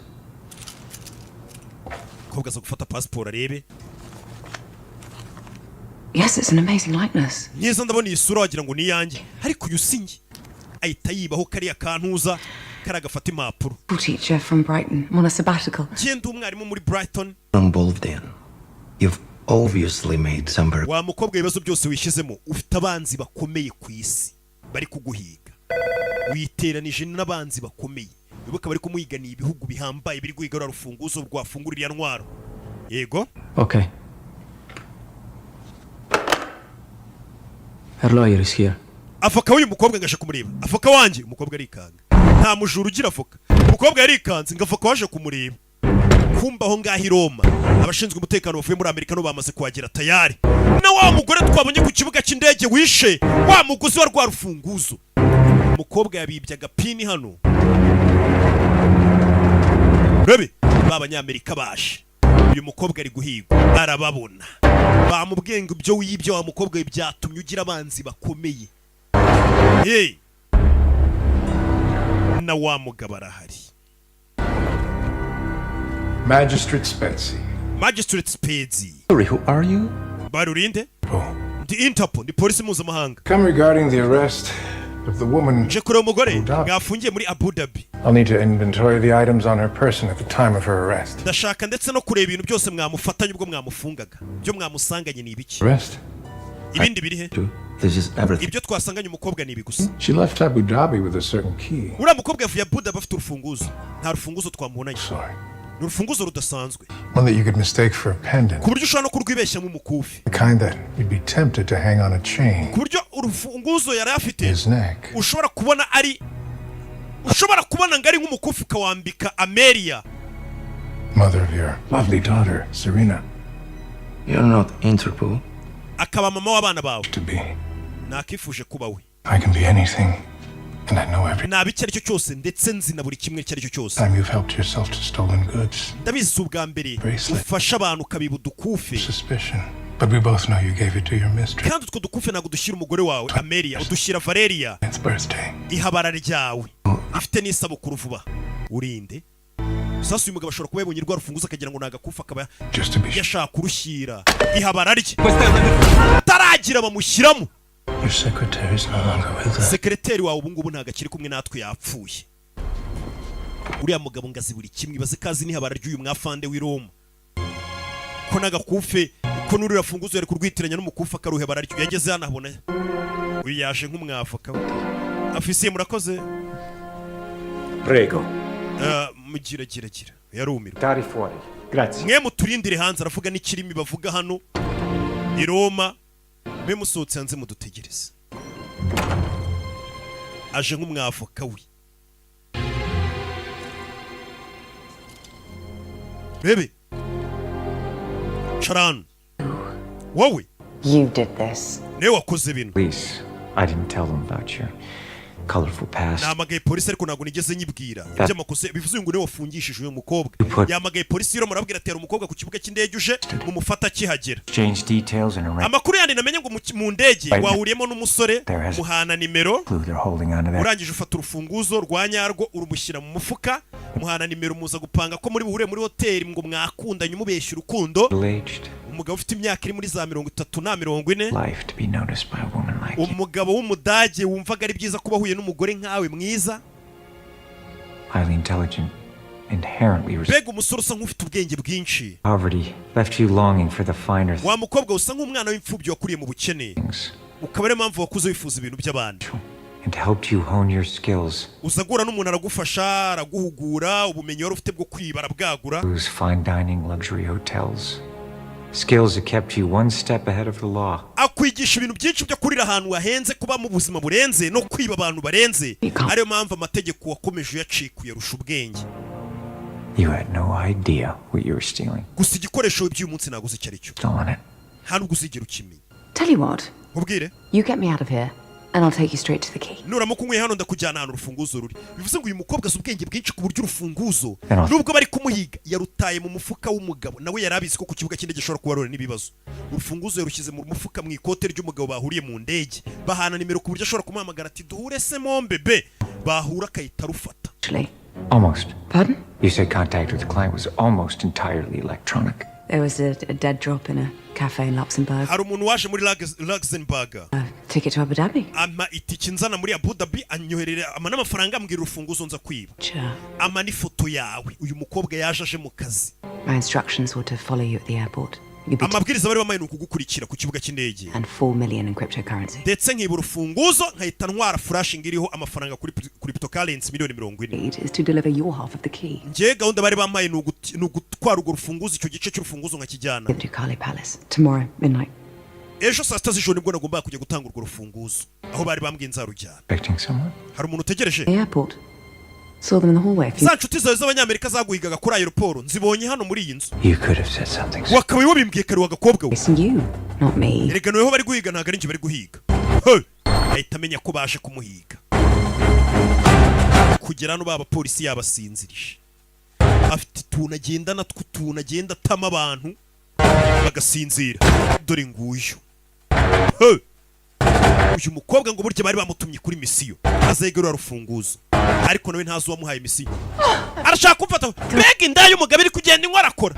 Umukobwa aza gufata pasiporo arebe. Yes, it's an amazing likeness. Neza, ndabona iyi sura wagira ngo ni iyanjye, ariko uyu si njye. Ahita yibaho kariya kantuza kariya gafata impapuro. School teacher from Brighton. I'm on a sabbatical. Ngenda umwarimu muri Brighton. Involved in. You've obviously made some very Wa mukobwa, ibibazo byose wishyizemo, ufite abanzi bakomeye ku isi bari kuguhiga, witeranije n'abanzi bakomeye. Wibuka bari kumuhiganiye ibihugu bihambaye biri guhiga ruriya rufunguzo rwafungura iriya ntwaro, yego. Okay. Her lawyer is here. Avoka w'uyu mukobwa ngaje kumureba. Avoka wanjye? Umukobwa arikanga. Nta mujura ugira avoka. Umukobwa yarikanze ngo avoka waje kumureba. Kumba aho ngaho i Roma, abashinzwe umutekano bavuye muri Amerika no bamaze kuhagera tayari, na wa mugore twabonye ku kibuga cy'indege wishe wa muguzi wa rwa rufunguzo. Umukobwa yabibye agapini hano. Rebe ba banyamerika baje, uyu mukobwa ari guhigwa, arababona, bamubwiye ngo ibyo wibye wa mukobwa we byatumye ugira abanzi bakomeye. Hey! Na wa mugabo arahari. Magistrate Spezzi. Magistrate Spezzi. Sorry, who are you? Barurinde? Ndi Interpol, ndi polisi mpuzamahanga. Come regarding the arrest of the woman. Nje kureba umugore mwafungiye muri Abu Dhabi. I'll need to inventory the items on her person at the time of her arrest. Ndashaka ndetse no kureba ibintu byose mwamufatanye ubwo mwamufungaga. Ibyo mwamusanganye ni ibiki? Arrest? Ibindi biri he? This is everything. Ibyo twasanganye umukobwa ni ibi gusa. She left Abu Dhabi with a certain key. Uriya mukobwa yavuye Abu Dhabi afite urufunguzo. Nta rufunguzo twamubonanye. Ni urufunguzo rudasanzwe. One that you could mistake for a pendant. Ku buryo ushobora no kurwibeshyamo umukufi. The kind that you'd be tempted to hang on a chain. Ku buryo urufunguzo yari afite His neck. ushobora kubona ari ushobora kubona ngo ari nk'umukufi ukawambika Amelia. Mother of your lovely daughter, Serena. You're not Interpol. Akaba mama w'abana bawe. To be. Nakifuje kuba we. I can be anything, and I know every Naba icyo ari cyo cyose, ndetse nzi na buri kimwe icyo ari cyo cyose. time you've helped yourself to stolen goods. Ndabizi si ubwa mbere Bracelet. ufasha abantu ukabiba udukufe. Suspicion. But we both know you gave it to your mistress. Kandi utwo dukufe ntabwo dushyira umugore wawe Amelia, udushyira Valeria. It's birthday. Ihabara ryawe ifite n'isabukuru vuba. Urinde sasa uyu mugabo ashobora kuba yabonye rwa rufunguzo akagira ngo ni agakufi, akaba Just to be sure. yashaka kurushyira ihabara rye taragira bamushyiramo. Your secretary's no longer with us. Sekereteri wawe ubu ngubu ntabwo akiri kumwe natwe, yapfuye. Uriya mugabo ngo azi buri kimwe. Ibaze ko azi n'ihabara ry'uyu mwafande w'i Roma, ko n'agakufe, ko n'uriya funguzo yari kurwitiranya n'umukufi akaruhebara ryo. Yageze hano abona uyu yaje nk'umwavoka we. Afisiye, murakoze. Prego. Mugira gira gira, yarumirwa. Tari fuori. Grazie. Mwe muturindire hanze. Aravuga n'ikirimi bavuga hano i Roma. Mwe musohotse hanze mudutegereze. Aje nk'umwavoka we. Bebe carano wowe. You did this. Niwe wakoze bino. Please, I didn't tell them about your colorful past. Nahamagaye polisi ariko ntabwo nigeze nyibwira iby'amakosa. Bivuze ngo niwe wafungishije uyu mukobwa. Yahamagaye polisi rero murabwira, atera umukobwa ku kibuga cy'indege uje mumufata akihagera. Exchange details and arrange Amakuru yandi namenye ngo mu ndege Right. wahuriyemo n'umusore, There has- muhana nimero, clue they're holding onto that. urangije ufata urufunguzo rwa nyarwo urumushyira mu mufuka, muhana nimero, muza gupanga ko muri buhure muri hoteli, ngo mwakundanye, umubeshya urukundo. Middle-aged. Umugabo ufite imyaka iri muri za 30 na 40. Life to be noticed by a woman like you. Umugabo w'Umudage wumvaga ari byiza kuba ahuye n'umugore nkawe mwiza. Highly intelligent, inherently Mbega umusore usa nk'ufite ubwenge bwinshi. Poverty left you longing for the finer Wa mukobwa, usa nk'umwana w'imfubyi wakuriye mu bukene, things ukaba ariyo mpamvu wakuze wifuza ibintu by'abandi. And helped you hone your skills. Uza guhura n'umuntu, aragufasha, araguhugura, ubumenyi wari ufite bwo kwiba arabwagura. Those fine dining luxury hotels. Skills that kept you one step ahead of the law. Akwigisha ibintu byinshi byo kurira ahantu hahenze, kuba mu buzima burenze no kwiba abantu barenze, ariyo mpamvu amategeko wakomeje uyacika, uyarusha ubwenge. You had no idea what you were stealing. Gusa igikoresho by'uyu munsi ntabwo uzi icyo ari cyo. Stolen it. Nta nubwo uzigera ukimenya. Tell you what, Nkubwire, you get me out of here, and I'll take you straight to the key. Nuramuka unyweye hano, ndakujyana ahantu urufunguzo ruri. Bivuze ngo uyu mukobwa azi ubwenge bwinshi ku buryo urufunguzo, nubwo bari kumuhiga, yarutaye mu mufuka w'umugabo. Nawe yari abizi ko ku kibuga cy'indege ashobora kuba arora n'ibibazo. Urufunguzo yarushyize mu mufuka, mu ikote ry'umugabo bahuriye mu ndege, bahana nimero ku buryo ashobora kumuhamagara ati: "Duhure se mon bébé?" Bahura akahita arufata. Actually. Almost. Pardon? You said contact with the client was almost entirely electronic. There was a dead drop in a cafe in Luxembourg. Hari umuntu waje muri Luxembourg. A ticket to Abu Dhabi. Ampa itike nzana muri Abu Dhabi, anyoherera ama n'amafaranga, ambwira urufunguzo nza kwiba. Sure. Ama n'ifoto yawe. Uyu mukobwa yaje aje mu kazi. My instructions were to follow you at the airport. You'd be Amabwiriza bari bamaye ni ukugukurikira ku kibuga cy'indege. And 4 million in cryptocurrency. Ndetse nkiba urufunguzo, nkahita ntwara flash iriho amafaranga kuri cryptocurrency miliyoni 40. Need is to deliver your half of the key. Njye gahunda bari bamaye ni ugutwara urwo rufunguzo, icyo gice cy'urufunguzo nkakijyana. Give to Kali Palace tomorrow midnight. Ejo saa 6 z'ijoro nibwo nagombaga kujya gutanga urwo rufunguzo aho bari bambwiye nzarujyana. Expecting someone? Hari umuntu utegereje? The airport. Saw them in the hallway. A few Za nshuti zawe z'Abanyamerika zaguhigaga kuri aéroport nzibonye hano muri iyi nzu. You could have said something. Wakabaye wabimbwiye kare, wa gakobwa we. It's you, not me. Erega niweho bari guhiga, ntabwo ari njye bari guhiga. Hey! Ahita amenya ko baje kumuhiga. Kugera hano, ba bapolisi yabasinzirije, afite utuntu agendana tw'utuntu agenda atama abantu bagasinzira. Dore nguyu. Hey! Uyu mukobwa ngo burya bari bamutumye kuri misiyo, azegerura rufunguzo, ariko nawe ntazi uwamuhaye misiyo. Arashaka kumfata. Mbega inda y'umugabo iri kugenda inywa, arakora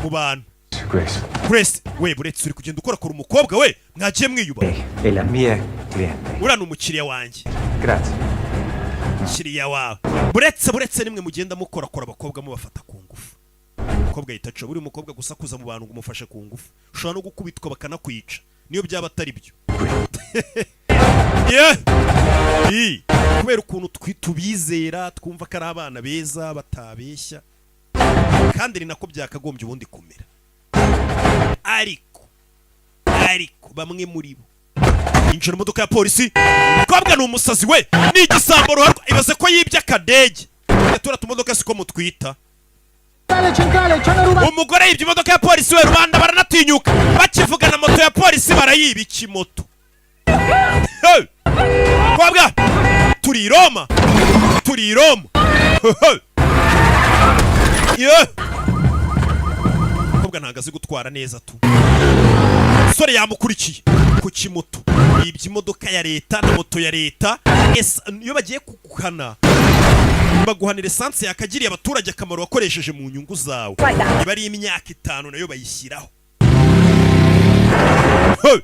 mu bantu. Grace. Grace we, buretse uri kugenda ukorakora umukobwa we, mwagiye mwiyubaha. È la mia cliente. Uriya ni umukiriya wanjye. Grazie. Umukiriya wawe? Buretse, buretse, nimwe mugenda mukorakora abakobwa, mubafata ku ngufu. Umukobwa yita aca buri mukobwa gusakuza mu bantu ngo umufashe ku ngufu, ushobora no gukubitwa bakanakwica niyo byaba atari byo. Yeah! Ii, kubera ukuntu tubizera, twumva ko ari abana beza batabeshya, kandi ni nako byakagombye ubundi kumera, ariko bamwe muri bo. Yinjira mu modoka ya polisi. Umukobwa ni umusazi we, ni igisambo ruharwa. Ibaze ko yibye akadege. Tura tumodoka siko mutwita. Umugore yibye imodoka ya polisi we, rubanda baranatinyuka, bakivugana moto ya polisi barayiba. Ikimoto. Hey! Kobwa, turi i Roma, turi i Roma. Hey! Yeah! Umukobwa ntabwo azi gutwara neza tu. Umusore yamukurikiye ku kimoto, yibye imodoka ya leta na moto ya leta. Iyo bagiye kuguhana, baguhanira esanse yakagiriye abaturage akamaro wakoresheje mu nyungu zawe. Iba ari imyaka 5, nayo bayishyiraho. Hey!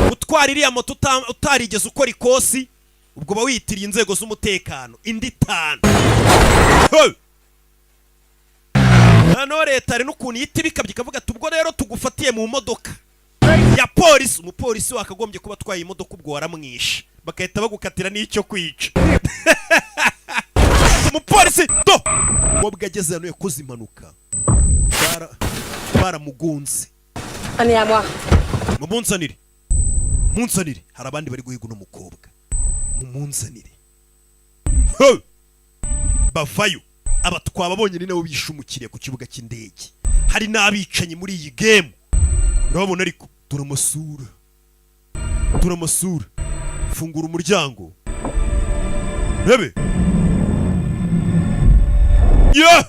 Gutwara iriya moto utarigeze ukora ikosi, ubwo uba wiyitiriye inzego z'umutekano, indi 5. Hey! Noneho leta hari n'ukuntu ihita ibikabye, ikavuga ati: "Ubwo rero tugufatiye mu modoka ya polisi, umupolisi wakagombye kuba atwaye imodoka, ubwo waramwishe." Bagahita bagukatira n'icyo kwica umupolisi. Do umukobwa ageze hano yakoze impanuka, baramugonze. Allez, à moi. Mumunzanire, munzanire, hari abandi bari guhiga uno mukobwa, mumunzanire. Hey! Bavayo, aba twababonye, ni nabo bishe umukiriya ku kibuga cy'indege. Hari n'abicanyi muri iyi game, urababona, ariko dore amasura, dore amasura. Fungura umuryango rebe yeah!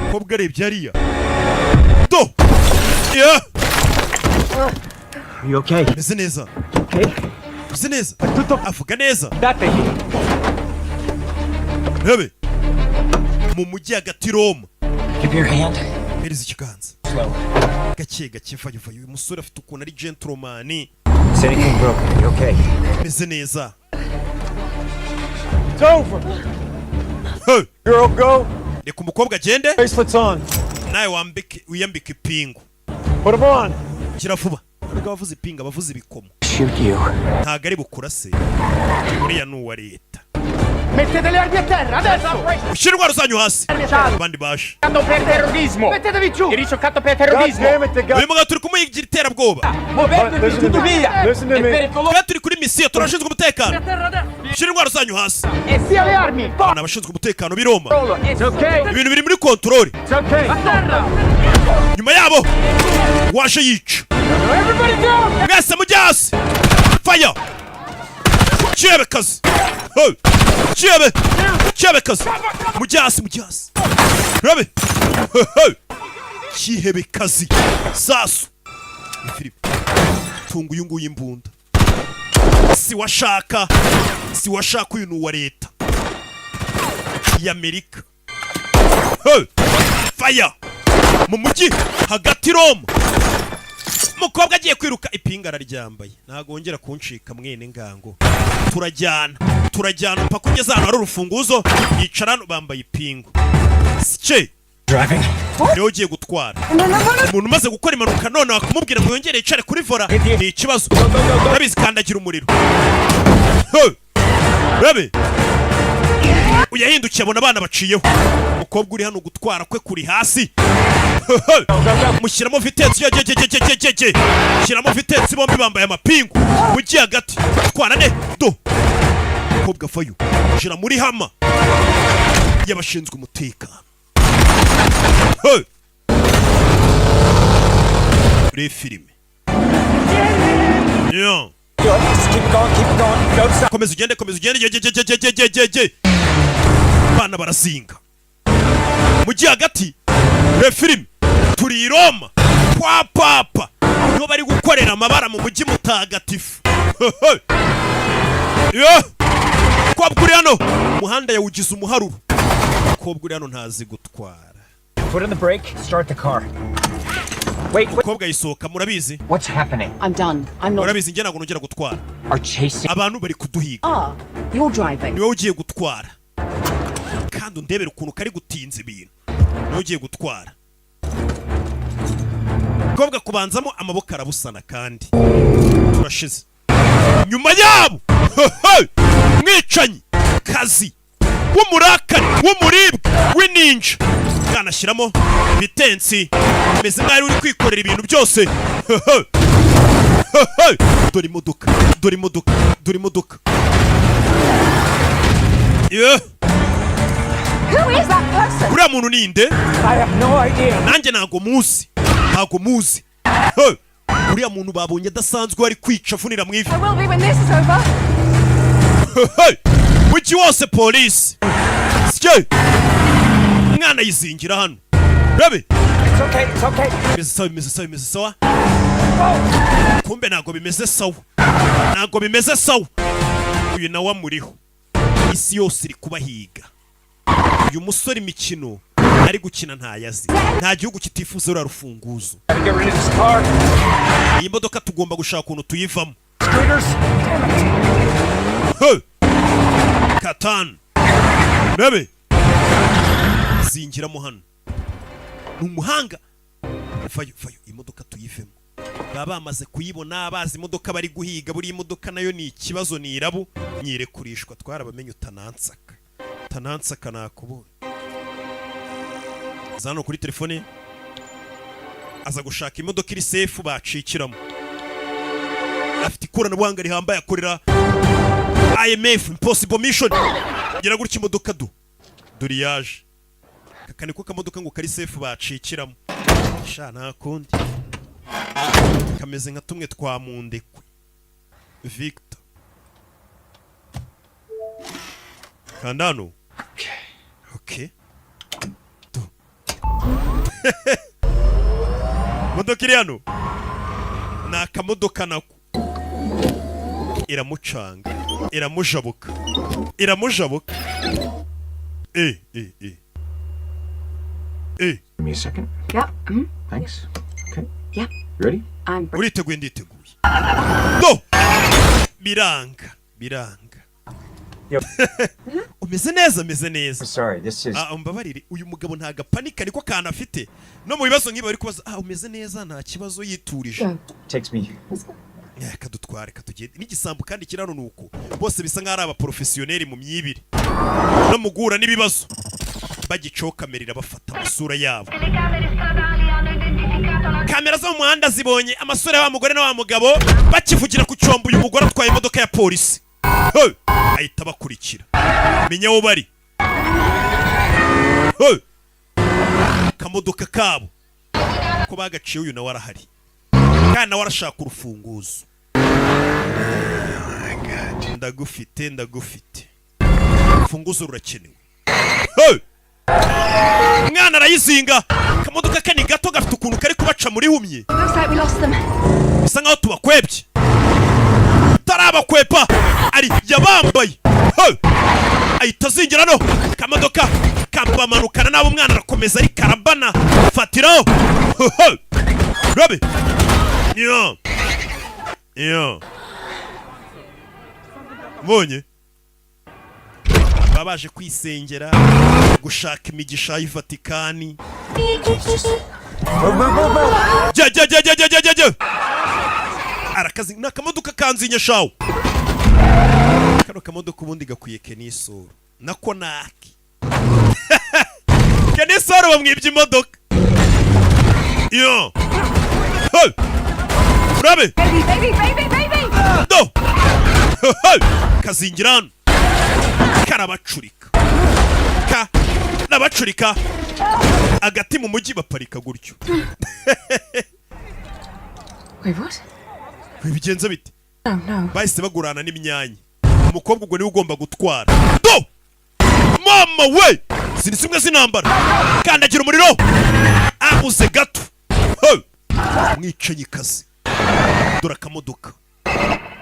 Mukobwa arebye hariya, do yeah! Are you okay? Meze neza? Meze neza? Avuga neza. Rebe mu mujyi hagati, Roma. Give me your hand. Mpereza ikiganza. Slow. Gake gake, vayo vayo. Uyu musore afite ukuntu ari gentleman. Is anything broken? You okay? Meze neza. It's over. Hey! Girl, go. Reka umukobwa agende. Bracelets on. Nawe wambike, wiyambike ipingu. Put 'em on. Gira vuba. Nubwo abavuza ipingu, abavuza ibikomo. Shoot you. Ntabwo ari bukurase, uriya ni uwa leta. Mettete le armi a terra, adesso! Ushyire intwaro zanyu hasi, abandi baje. Per terrorismo! Mettetevi giù! Ricercato per terrorismo! Uyu mugabo turi kumuyigira iterabwoba. Muovetevi tutti via! Listen to me. Twe turi kuri misiyo, turashinzwe umutekano. Ushyire intwaro zanyu hasi. E sia le armi! Ni abashinzwe umutekano b'i Roma. It's okay! Ibintu biri muri control. It's okay! A terra! Nyuma yabo waje yica. Everybody down! Mwese mujye hasi, fire! Cyebekazi. Hey! Cyebe cyebekazi, mujye hasi, mujye hasi, rabe. Hey, hey! Cyihebekazi sasu Philip, tunga uyu nguyu imbunda. Si washaka, si washaka, uyu ni uwa leta y'Amerika. Hey! Fire mu mujyi hagati Roma. Umukobwa agiye kwiruka, ipinga araryambaye. Ntabwo wongera kuncika mwene ngango. Turajyana, turajyana mpaka ugeze ahantu hari urufunguzo. Yicara hano, bambaye ipingu. Sike. Driving. Niwe ugiye gutwara. Umuntu umaze gukora impanuka none wakumubwira ngo yongere yicare kuri volant ni ikibazo, urabizi. Kandagira umuriro. Hey! Rebe uyahindukiye, abona abana baciyeho. Umukobwa uri hano gutwara kwe kuri hasi. Mushyiramo vitesse ye, shyiramo vitesse. Bombi bambaye amapingu, mujyi hagati, twara ne do. Umukobwa avayo, shira muri Hummer y'abashinzwe umutekano. Hey! Muri filime. Yeah. Just keep going, keep going. Don't stop. Komeza ugende, komeza ugende, ge ge ge ge ge ge ge ge. Bana barazinga mujyi hagati. Re filime, turi i Roma kwa Papa, niho bari gukorera amabara mu mujyi mutagatifu. Yo! Kobwa uri hano umuhanda yawugize umuharuro. Kobwa uri hano ntazi gutwara. Put on the brake, start the car. Wait, wait. Umukobwa yisohoka, murabizi. What's happening? I'm done. I'm not. Murabizi, njye ntabwo nongera gutwara. Are chasing. Abantu bari kuduhiga. Ah, you're driving. Niwe ugiye gutwara, kandi undebere ukuntu kari gutinza ibintu. Niwe ugiye gutwara. Umukobwa kubanzamo amaboko arabusana, kandi turashize. Nyuma yabo mwicanyi kazi w'umurakari w'umuribwa w'ininja bwanashyiramo bitensi, meze nk'aho uri kwikorera ibintu byose. Dore imodoka, dore imodoka, dore imodoka. Yeah. Who is that person? Uriya muntu ni nde? I have no idea. Nanjye ntago muzi, ntago muzi. Hey! Uriya muntu babonye adasanzwe, ari kwica avunira mu ivi. I will be when this is over. Hey! Mujyi wose polisi. Sike umwana yizingira hano, rabe. It's okay, it's okay. Bimeze sawa, bimeze sawa, bimeze sawa. Kumbe ntago bimeze sawa, ntago bimeze sawa. Uyu nawe amuriho, isi yose iri kubahiga. Uyu musore imikino ari gukina ntayazi. Nta gihugu kitifuza ruriya rufunguzo. Gotta get rid of this car. Iyi modoka tugomba gushaka ukuntu tuyivamo. Scooters. Damn it. Hey! Katanu rebe zingiramo hano, ni umuhanga. Vayo, vayo, imodoka tuyivemo. Baba bamaze kuyibona, bazi imodoka bari guhiga. Buriya imodoka nayo ni ikibazo, ni irabu nyirekurishwa. Twarabamenye, utanansaka, utanansaka, nakubonye. Aza hano kuri telefone, aza gushaka imodoka iri safe bacikiramo. Afite ikoranabuhanga rihambaye, akorera IMF, Impossible Mission. Gira gutya imodoka du dore yaje. Aka niko kamodoka ngo kari safe bacikiramo. Sha, nta kundi, kameze nka tumwe twa Mundekwe Victor. Kanda hano. Okay, tu modoka iri hano ni akamodoka nako iramucanga, iramujabuka, iramujabuka. E e e Eh. Give me a second. Yep. Thanks. Okay. Yep. You ready? I'm Uriteguye? Nditeguye. Do biranga, biranga. Umeze neza? Ameze neza. Sorry, this is. Ah, umbabarire, uyu mugabo ntago apanika, niko kantu afite. No mu bibazo nk'ibi bari kubaza, ah, umeze neza, nta kibazo, yiturije. Takes me. Eh, kadutware, katugende n'igisambo. Kandi kirano ni uko bose bisa nk'aho ari abaporofesiyoneri mu myibire no mu guhura n'ibibazo. Bagicaho kamera irabafata amasura yabo. Kamera zo mu muhanda zibonye amasura ya wa mugore na wa mugabo bakivugira ku cyombo. Uyu mugore atwaye imodoka ya polisi. Hey! Ahita abakurikira, menya aho bari. Hey! Akamodoka kabo ko bagaciye, uyu nawe arahari kandi nawe arashaka urufunguzo. Ndagufite, ndagufite, urufunguzo rurakenewe. Hey! Umwana arayizinga. Akamodoka ke ni gato, gafite ukuntu kari kubaca muri humye. Looks like we lost them. Bisa nkaho tubakwebye. Utarabakwepa ari yabambaye. Hey! Ahita azingira no kamodoka kabamanukana nabo. Umwana arakomeza ari karabana fatiraho. Hey! Rabe yo yo mbonye baba baje kwisengera, gushaka imigisha y'i Vatikani. Jya jya jya jya jya jya jya jya. Arakazi ni akamodoka kanzinya shawo. Kano kamodoka ubundi gakwiye kenisoro nako naki kenisoro bamwibye imodoka yo. Hey! Urabe. Baby, baby, baby, baby! Do. Hey! Kazingira hano, karabacurika, karabacurika agati mu mujyi, baparika gutyo. Wait, what? Bigenze bite? No, no. Bahise bagurana n'imyanya. Umukobwa ubwo niwe ugomba gutwara. Do mama we, ziri zimwe z'intambara. Kandagira umuriro, abuze gato. Hey! Mwicanyi kazi, dore akamodoka.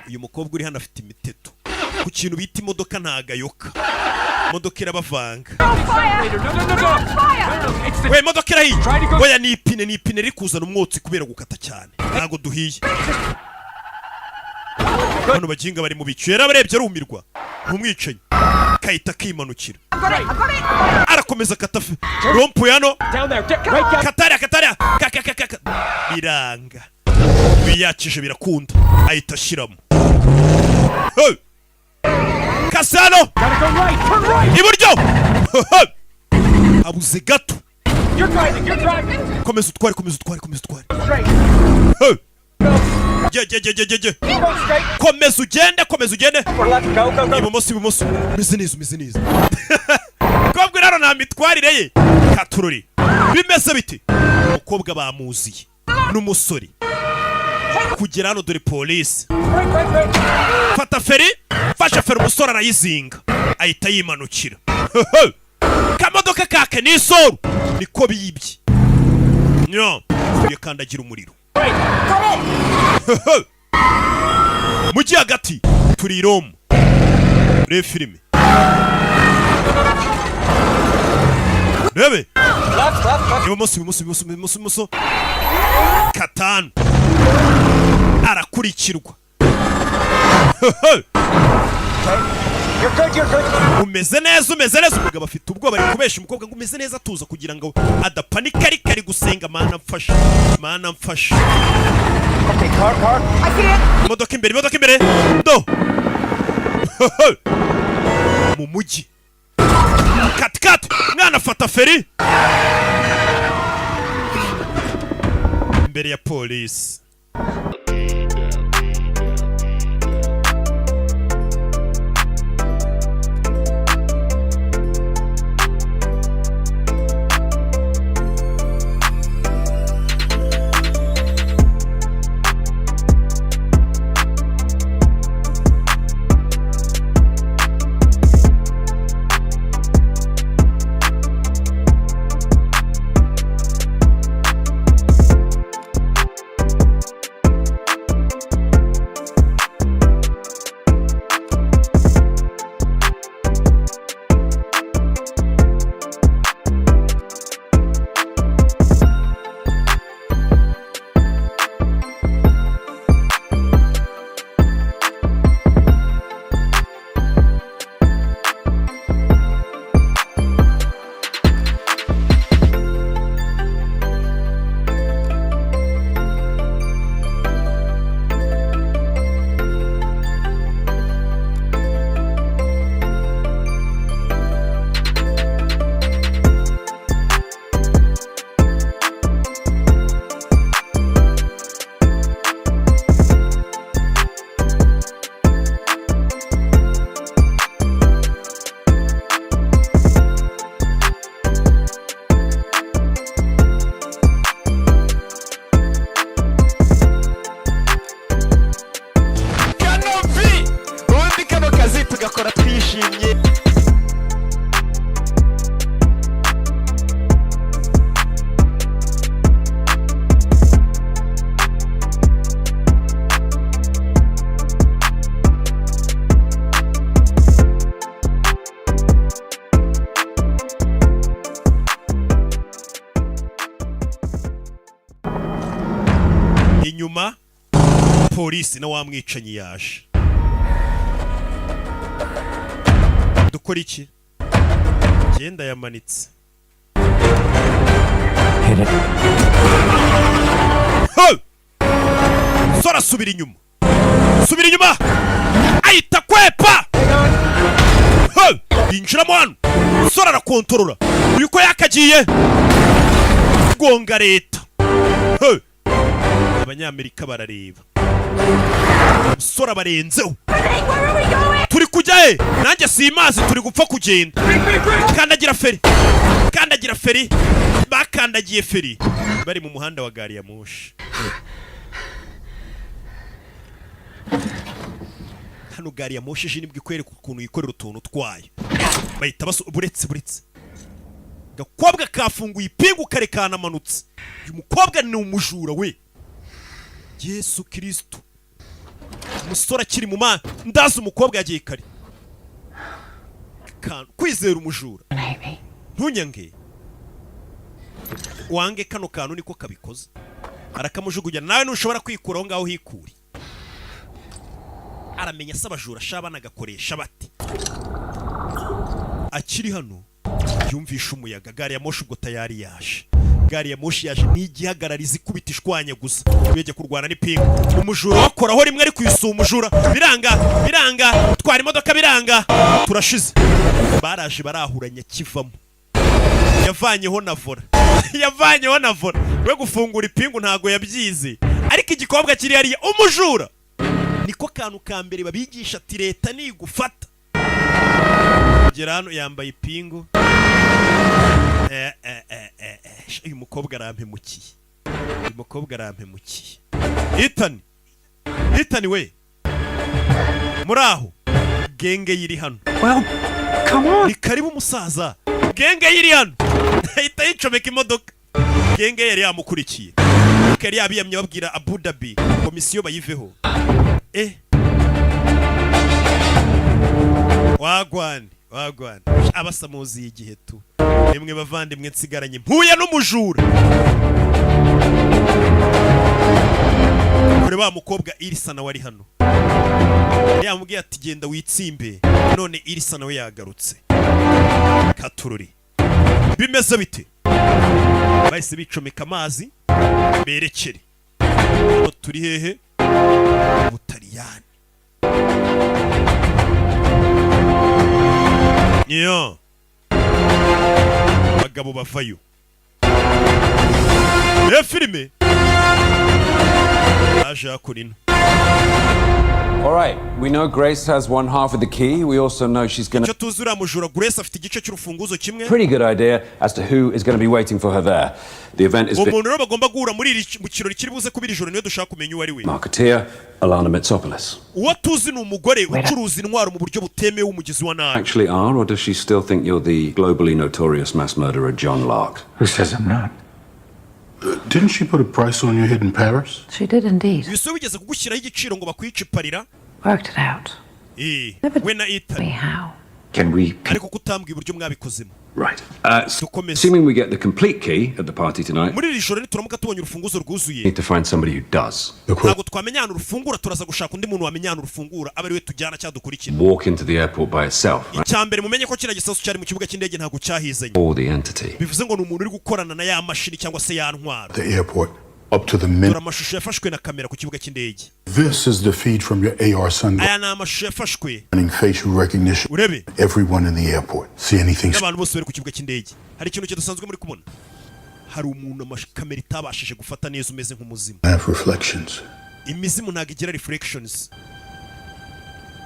Uyu mukobwa uri hano afite imiteto ku kintu bita imodoka, ntagayoka, imodoka irabavanga. We, imodoka irahiye. Oya, ni ipine, ni ipine riri kuzana umwotsi kubera gukata cyane. Ntabwo duhiye. Bano baginga bari mu bicu. Yarabarebye arumirwa, ntumwicanyi kahita kimanukira, arakomeza akata rond-point hano, katariya, katariya, kakakakaka, biranga, biyakije, birakunda, ahita ashyiramo. Hey! Kasano iburyo. Hey! Abuze gato. Komeza utware, komeza utware, komeza utware. Hey! Jye jye jye jye jye, komeza ugende, komeza ugende, ibumoso, ibumoso. Umeze neza, umeze neza. Kobwa rero nta mitwarire ye katururi. Bimeze biti? Umukobwa bamuziye n'umusore kugera hano. Dore polisi. Fata feri, fasha feri. Umusore arayizinga, ahita yimanukira. Kamodoka ka kenisoro niko bibye nyo yakandagira umuriro mujyi hagati. Turi i Roma. Reba filime, rebe ibumoso, ibumoso, ibumoso, ibumoso, ibumoso. Katanu arakurikirwa. Umeze neza, umeze neza. Umugabo afite ubwoba, ari kubesha umukobwa ngo umeze neza, atuza kugira ngo adapanika. Ariko ari gusenga: "Mana mfasha, Mana mfasha." Imodoka imbere, imodoka imbere. Do mu mujyi katikati, mwana afata feri imbere ya polisi. Inyuma polisi na wa mwicanyi yaje. Dukora iki? Genda yamanitse. Hit it. Ho! Sora, subira inyuma, subira inyuma, ahita kwepa. Ho! Yinjiramo hano. Sora arakontorora uyu ko yakagiye gonga leta. Ho! Abanyamerika barareba, umusore abarenzeho. Turi kujya he? Nanjye simazi, turi gupfa kugenda. Kandagira feri, kandagira feri. Bakandagiye feri bari mu muhanda wa gari ya moshi. Hano gari ya moshi ije, nibwo ikwereka ukuntu yikorera utuntu twayo. Bahita baso buretse buretse. Gakobwa kafunguye ipingu kare kanamanutse. Uyu mukobwa ni umujura we. Yesu Kristo! Umusore akiri mu ma ndazi umukobwa yagiye kare. Kwizera umujura, ntunyange wange. Kano kantu niko kabikoze, arakamujugunya. Nawe ntushobora kwikura aho ngaho, hikure. Aramenya se abajura sha banagakoresha bate? Akiri hano yumvisha umuyaga, gari ya moshi ubwo tayari yaje. Gari ya moshi yaje ntigihagarara, ikubita ishwanyaguza. Yajya kurwana n'ipingu. Umujura wakoraho rimwe ari kuyisuma umujura, biranga, biranga. Twara imodoka biranga, turashize. Baraje barahuranya, kivamo yavanyeho na volant, yavanyeho na volant. We gufungura ipingu ntago yabyize, ariko igikobwa kiri hariya. Umujura niko kantu ka mbere babigisha, ati leta nigufata kugera hano yambaye ipingu. Uyu mukobwa arampemukiye, uyu mukobwa arampemukiye. Ethan, Ethan we, muri aho genge yiri hano. Well, come on. Ni karibu umusaza. Genge yiri hano, ahita yicomeka imodoka. Genge yari yamukurikiye, ariko yari yabiyamye babwira Abu Dhabi komisiyo bayiveho. Wagwan, wagwan, abasamuzi igihe tu nimwe bavandimwe nsigaranye, mpuye n'umujura kure. Wa mukobwa Irisa nawe ari hano, yari yamubwiye ati genda witsimbe. None Irisa nawe yagarutse. Katururi bimeze bite? Bahise bicomeka amazi berekere hano. Turi hehe? Butaliyani. Niyo abagabo bavayo. Iyo filime yaje hakuno. All right, we know Grace has one half of the key. We also know she's gonna. Icyo tuzi, uriya mujura Grace afite igice cy'urufunguzo kimwe. Pretty good idea as to who is going to be waiting for her there. The event is Umuntu rero bagomba guhura muri iri mu kirori kiri buze kubira ijoro, niyo dushaka kumenya uwo ari we. Marketeer Alana Mitsopoulos. Uwo tuzi ni umugore ucuruza intwaro mu buryo butemewe, w'umugizi wa nabi. Actually are, or does she still think you're the globally notorious mass murderer John Lark? Who says I'm not? Didn't she put a price on your head in Paris? She did indeed. Uyu se wigeze kugushyiraho igiciro ngo bakwice iparira? Worked it out. We na Ethan. How? Can we? Ariko kutambwira uburyo mwabikozemo. Right. Assuming we get the complete key at the party tonight, Muri iri joro nituramuka tubonye urufunguzo rwuzuye, we need to find somebody who does. ntabwo twamenya ahantu rufungura. Turaza gushaka undi muntu wamenya ahantu rufungura, abe ari we tujyana cyangwa dukurikira. Walk into the airport by itself, right? Icya mbere mumenye ko kiriya gisasu cyari mu kibuga cy'indege, ntabwo cyahizanye. Or the entity. Bivuze ngo ni umuntu uri gukorana na ya mashini cyangwa se ya ntwaro. The airport, up to the minute. Dore amashusho yafashwe na kamera ku kibuga cy'indege. This is the feed from your AR sunglasses Aya ni amashusho yafashwe facial recognition. Urebe. Everyone in the airport. See anything? N'abantu bose bari ku kibuga cy'indege. Hari ikintu kidasanzwe muri kubona? Hari umuntu amakamera itabashije gufata neza, umeze nk'umuzimu. Have reflections. Imizimu ntabwo igira reflections.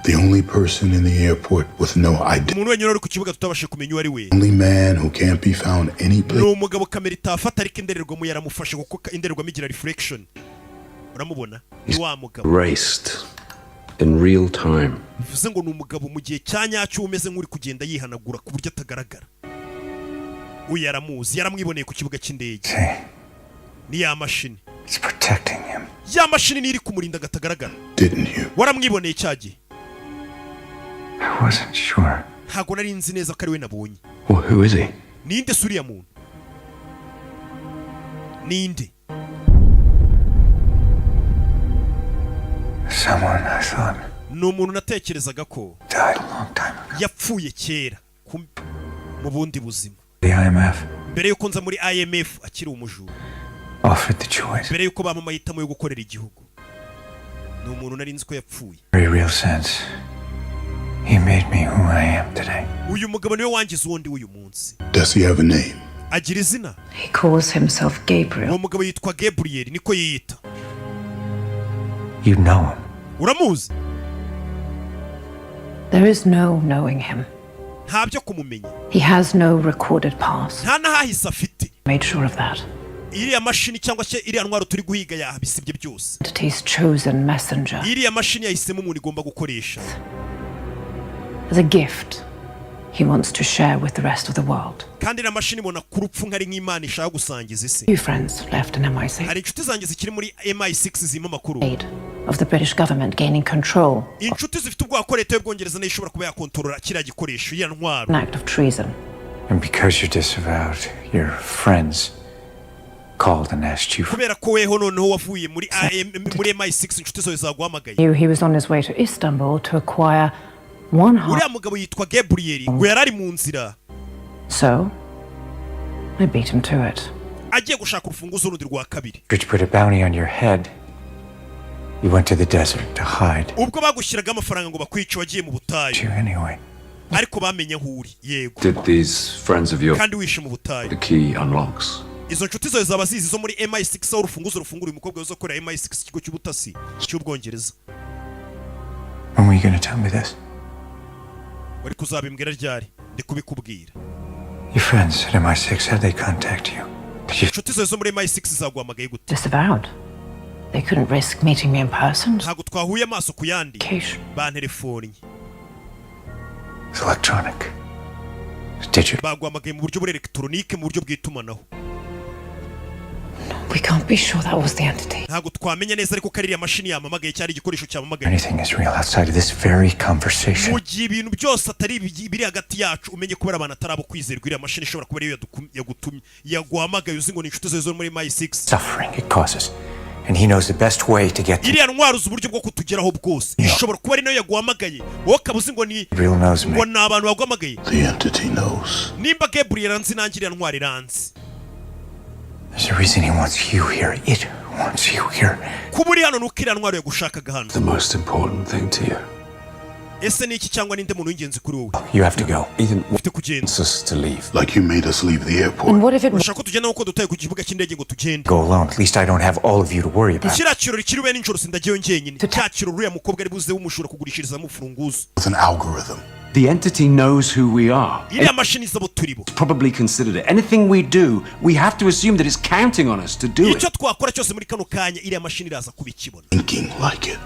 The only person in the airport with no ID. Umuntu wenyine uri ku kibuga tutabashije kumenya uwo ari we Only man who can't be found any ni place. umugabo kamera itafata, ariko indorerwamo yaramufashe, kuko indorerwamo igira reflection. Uramubona, ni wa mugabo. Raced in real time. Bivuze ngo ni umugabo mu gihe cya nyacyo umeze nk'uri kugenda yihanagura ku buryo atagaragara. Uyu yaramuzi, yaramwiboneye ku kibuga cy'indege. Ni ya mashini. It's protecting him. Ya mashini niyo iri kumurinda ngo atagaragara. Didn't you? Waramwiboneye cya gihe? I wasn't sure. Ntabwo nari nzi neza ko ari we nabonye. Well, who is he? Ninde se uriya muntu? Ninde? Someone I thought Ni umuntu natekerezaga ko died a long time ago. yapfuye kera mu bundi buzima. The IMF Mbere y'uko nza muri IMF, akiri umujura. offered the choice. Mbere y'uko bampa amahitamo yo gukorera igihugu, ni umuntu nari nzi ko yapfuye. Very real sense. He made me who I am today. Uyu mugabo niwe wangize uwo ndi w'uyu munsi. Does he have a name? Agira izina? He calls himself Gabriel. Uwo mugabo yitwa Gabriel, niko yiyita. You know him. Uramuzi? There is no knowing him. Nta byo kumumenya. He has no recorded past. Nta n'ahahise afite. Made sure of that. Iriya mashini cyangwa se iriya ntwaro turi guhiga yahabisibye byose. Entity's chosen messenger Iriya mashini yahisemo umuntu igomba gukoresha. As a gift he wants to share with the rest of the world. Kandi iriya mashini ibona ku rupfu nkari nk'Imana ishaka gusangiza isi. Few friends left in MI6. Hari inshuti zanjye zikiri muri MI6 zimpa amakuru. Of the British government gaining control. Inshuti zifite ubwoba ko leta y'Ubwongereza nayo ishobora kuba yakontorora kiriya gikoresho, iriya ntwaro. An act of treason. And because you're disavowed, your friends called and asked you. Kubera ko weho noneho wavuye muri MI6, inshuti zawe zaguhamagaye. Knew he was on his way to Istanbul to acquire one half. Uriya mugabo yitwa Gabriel, ngo yari ari mu nzira So, I beat him to it. agiye gushaka urufunguzo rundi rwa kabiri. To put a bounty on your head, you went to the desert to hide. Ubwo bagushyiraga amafaranga ngo bakwice, wagiye mu butayu. You anyway. Ariko bamenye aho uri, yego. Did these friends of yours Kandi wishe mu butayu. the key unlocks? Izo nshuti zawe zaba zizi zo muri MI6 aho urufunguzo rufungura? Uyu mukobwa uzakorera MI6, ikigo cy'ubutasi cy'Ubwongereza. When were you going to tell me this? Wari kuzabimbwira ryari ndi kubikubwira? Your friends at MI6, how'd they contact you? Did you Inshuti zawe zo muri MI6 zaguhamagaye gute? Disavowed. They couldn't risk meeting me in person. Ntabwo twahuye amaso ku yandi, bantelefonnye. It's electronic. It's digital. Baguhamagaye mu buryo buri elegitoronike, mu buryo bw'itumanaho. We can't be sure that was the entity. Ntabwo twamenya neza ariko ko ari iriya mashini yamamagaye cyari igikoresho cyamamagaye. Anything is real outside of this very conversation. Mu gihe ibintu byose atari biri hagati yacu, umenye ko bari abantu atari abo kwizerwa. Iriya mashini ishobora kuba ariyo yagutumye, yaguhamagaye uzi ngo ni inshuti zawe zo muri MI6. Suffering it causes. And he knows the best way to get to Iriya ntwaro uzi uburyo bwo kutugeraho bwose, ishobora kuba ari nayo yaguhamagaye, wowe ukaba uzi ngo ni Gabriel knows me. ngo ni abantu baguhamagaye. The entity knows. Nimba Gabriel anzi, nanjye iriya ntwaro iranzi. There's a reason he wants you here. It wants you here. Kuba uri hano nuko iriya ntwaro yagushakaga hano. The most important thing to you. Ese ni iki cyangwa ninde muntu w'ingenzi kuri wowe? You have to go. Ethan Ufite kugenda. wants us to leave. Like you made us leave the airport. And what if it Urashaka ko tugenda nkuko dutaye ku kibuga cy'indege ngo tugende? Go alone. At least I don't have all of you to worry about. Kiriya kirori kiri bube nijoro, sindagiyeyo njyenyine. Cya kirori uriya mukobwa ari buze w'umujura kugurishirizamo urufunguzo. It's an algorithm. The entity knows who we are. Iriya mashini izi abo turi bo. It's probably considered it. Anything we do, we have to assume that it's counting on us to do it. Icyo twakora cyose muri kano kanya, iriya mashini iraza kuba ikibona. Thinking like it.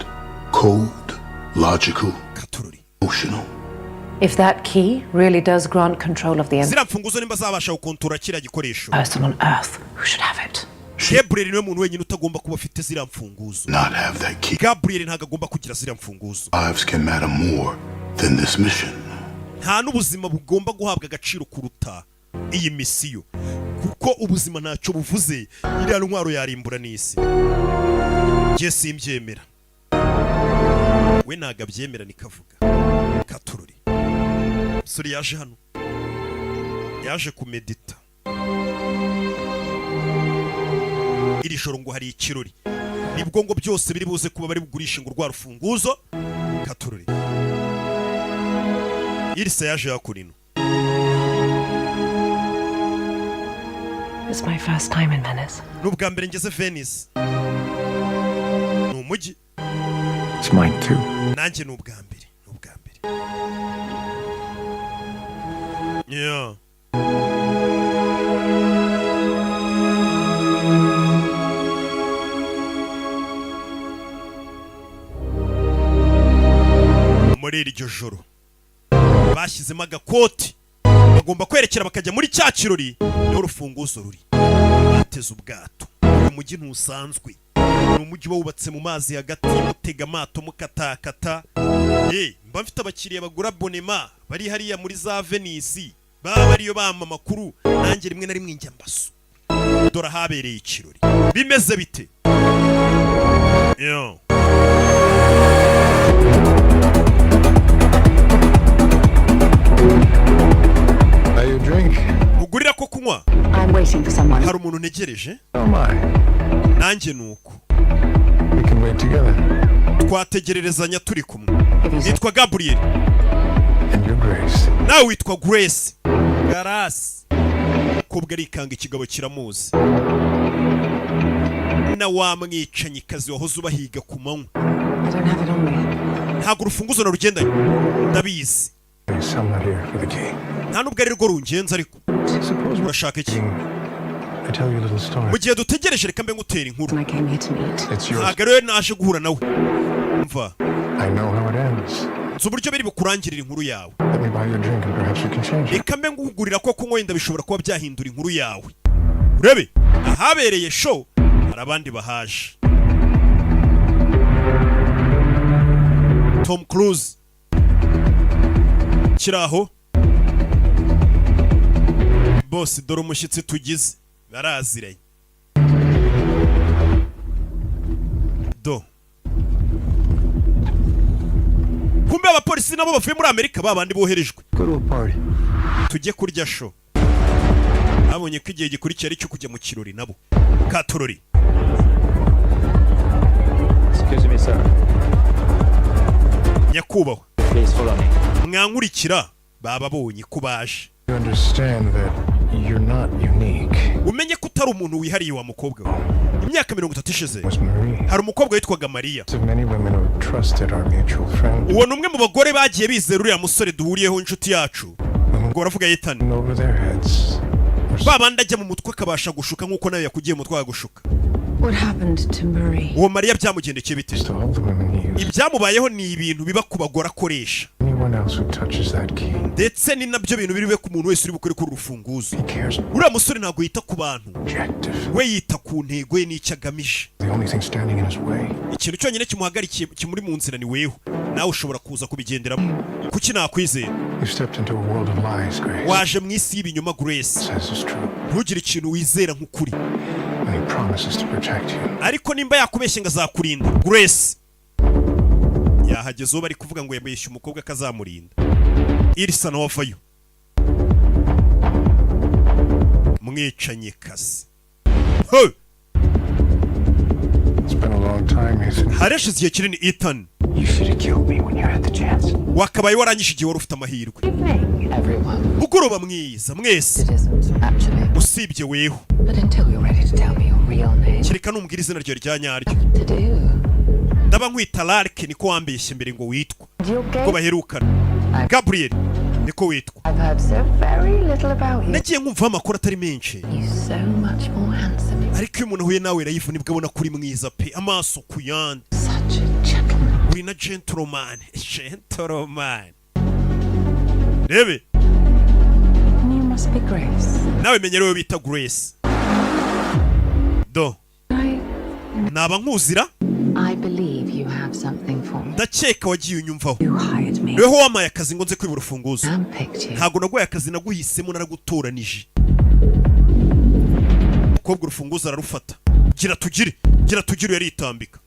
Cold, logical, emotional. If that key really does grant control of the entity Ziriya mfunguzo nimba zabasha gukontorora kiriya gikoresho, person on earth who should have it. Gabriel niwe muntu wenyine utagomba kuba afite ziriya mfunguzo. Not have that key. Gabriel ntabwo agomba kugira ziriya mfunguzo. Lives can matter more than this mission. Nta n'ubuzima bugomba guhabwa agaciro kuruta iyi misiyo, kuko ubuzima ntacyo buvuze. Iriya ntwaro yarimbura n'isi. Njye simbyemera, we ntabwo abyemera, nikavuga katururi. Umusore yaje hano, yaje kumedita. Iri joro ngo hari ikirori, nibwo ngo byose biri buze kuba, bari bugurishe ngo rwa rufunguzo katururi. Irisa yaje hakurino. It's my first time in Venice. Ni ubwa mbere ngeze Venice, ni umujyi. It's mine too. Nanjye ni ubwa mbere, ni ubwa mbere. Yeah. Muri iryo joro bashyizemo agakoti, bagomba kwerekera bakajya muri cya kirori niho urufunguzo ruri. Bateze ubwato. Uyu mujyi ntusanzwe, ni umujyi uba wubatse mu mazi hagati, mutega amato mukatakata. Ye mba mfite abakiriya bagura bonema bari hariya muri za Venisi, baba bariyo bampa amakuru, nanjye rimwe na rimwe njya mbaso. Dore ahabereye ikirori bimeze bite? Yo. waiting for someone. Hari umuntu ntegereje. Oh my. Nanjye ni uko. We can wait together. Twategererezanya turi kumwe. Nitwa Gabriel. And you're Grace. Nawe witwa Grace. Garasi kobwa arikanga, ikigabo kiramuzi na wa mwicanyikazi wahoze ubahiga ku manywa. I don't have it on me. Ntabwo urufunguzo narugendanye, ndabizi. Grace, I'm not here for the key. Nta nubwo ari rwo rungenza, ariko urashaka iki? I tell you a little story. Mu gihe dutegereje, reka mbe ngutera inkuru. I came here to meet. It's yours. Ntabwo ariwe naje guhura nawe, mva. I know how it ends. Nzi uburyo biri bukurangirira inkuru yawe. Let me buy you a drink and perhaps we can change it. Reka mbe ngugurira ko kunywa, wenda bishobora kuba byahindura inkuru yawe. Urebe ahabereye show, hari abandi bahaje. Tom Cruise kiri aho bose. Dore umushyitsi tugize, baraziranye do. Kumbe abapolisi nabo bavuye muri Amerika, ba bandi boherejwe. Go to a party. Tujye kurya show. Babonye ko igihe gikurikiye ari icyo kujya mu kirori nabo katorori. Excuse me, sir. Nyakubahwa. Please follow me. Mwankurikira? Bababonye ko baje. You understand that you're not unique. Umenye ko utari umuntu wihariye, wa mukobwa we. Imyaka 30 ishize Was Marie. hari umukobwa witwaga Mariya. Of many women who trusted our mutual friend. Uwo ni umwe mu bagore bagiye bizera uriya musore duhuriyeho, inshuti yacu. Ubwo baravuga Yitani. Over their heads. Ba bandi ajya mu mutwe akabasha gushuka nk'uko nawe yakugiye mu mutwe akagushuka. What happened to Marie? Uwo Mariya byamugendekeye bite? To all the women he used. Ibyamubayeho ni ibintu biba ku bagore akoresha. Anyone else who touches that key. Ndetse ni nabyo bintu biri bube ku muntu wese uri bukore kuri uru rufunguzo. He cares. Uriya musore ntabwo yita ku bantu. Objective. We yita ku ntego ye n'icyo agamije. The only thing standing in his way. Ikintu cyonyine kimuhagarikiye, kimuri mu nzira, ni weho. Nawe ushobora kuza kubigenderamo. Kuki nakwizera? You stepped into a world of lies, Grace. Waje mu isi y'ibinyoma, Grace. Says is true. Ntugire ikintu wizera nk'ukuri. And he promises to protect you. Ariko nimba yakubeshye ngo azakurinda, Grace yahageze uwo bari kuvuga ngo yabeshye umukobwa akazamurinda. Irisa nawe avayo, mwicanyikazi. Hey! It's been a long time, Ethan. Harashize igihe kinini, Ethan. You should have killed me when you had the chance. Wakabaye waranyishe igihe wari ufite amahirwe. Evening, everyone. Mugoroba mwiza mwese. It isn't, actually. Usibye weho. But until you're ready to tell me your real name, Kereka numbwira izina ryawe rya nyaryo. to do. Ndaba nkwita Lark, niko wambeshye mbere ngo witwa. Ko baherukana, Gabriel niko witwa. I've heard so very little about you. Nagiye nkumvaho amakuru atari menshi. You're so much more handsome. Ariko iyo umuntu ahuye nawe live, nibwo abona ko uri mwiza pe, amaso ku yandi. Such a gentleman. Uri na gentleman, gentleman, rebe. You must be Grace. Nawe menya rero bita Grace do. I, Naba nkuzira. I believe you have something for me. Ndakeka wagiye unyumvaho. You hired me. Niweho wampaye akazi ngo nze kwiba urufunguzo. Handpicked you. Ntabwo naguhaye akazi, naguhisemo, naragutoranije. Umukobwa urufunguzo ararufata. Gira tugire, gira tugire, yaritambika.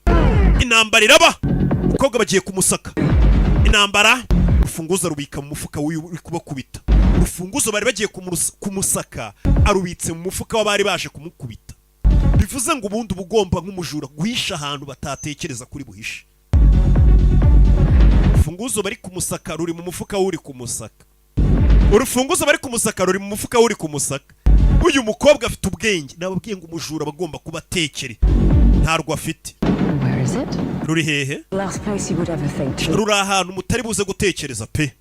Intambara iraba, umukobwa bagiye kumusaka. Intambara, urufunguzo arubika mu mufuka w'uyu uri kubakubita. Urufunguzo bari bagiye kumusaka arubitse mu mufuka w'abari baje kumukubita. Bivuze ngo ubundi uba ugomba nk'umujura guhisha ahantu batatekereza kuri buhishe. Urufunguzo bari kumusaka ruri mu mufuka w'uri kumusaka. Urufunguzo bari kumusaka ruri mu mufuka w'uri kumusaka. Uyu mukobwa afite ubwenge. Nababwiye ngo umujura aba agomba kuba atekere. Ntarwo afite. Where is it? Ruri hehe? Last place you would ever think to. Ruri ahantu mutari buze gutekereza pe.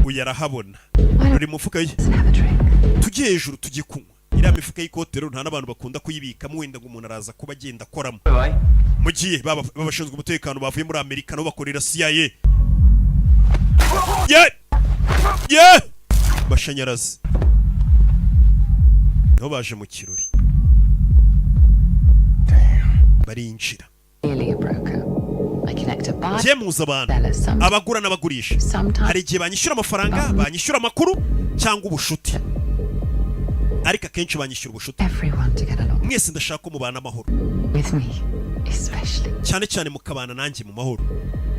Uyu arahabona, ruri mu mufuka ye. Tujye hejuru, tujye kunywa. Iriya mifuka y'ikote rero nta n'abantu bakunda kuyibikamo, wenda ngo umuntu araza kuba agenda akoramo. Mugiye baba babashinzwe umutekano bavuye muri Amerika, nabo bakorera CIA ye ye mashanyarazi, nabo baje mu kirori, barinjira. Really a broker. I connect a buyer. Njye muza abantu, abagura n'abagurisha. Hari igihe banyishyura amafaranga, banyishyura amakuru cyangwa ubushuti, ariko akenshi banyishyura ubushuti. Everyone to get along. Mwese ndashaka ko mubana amahoro. With me, especially. Cyane cyane mukabana nanjye mu mahoro.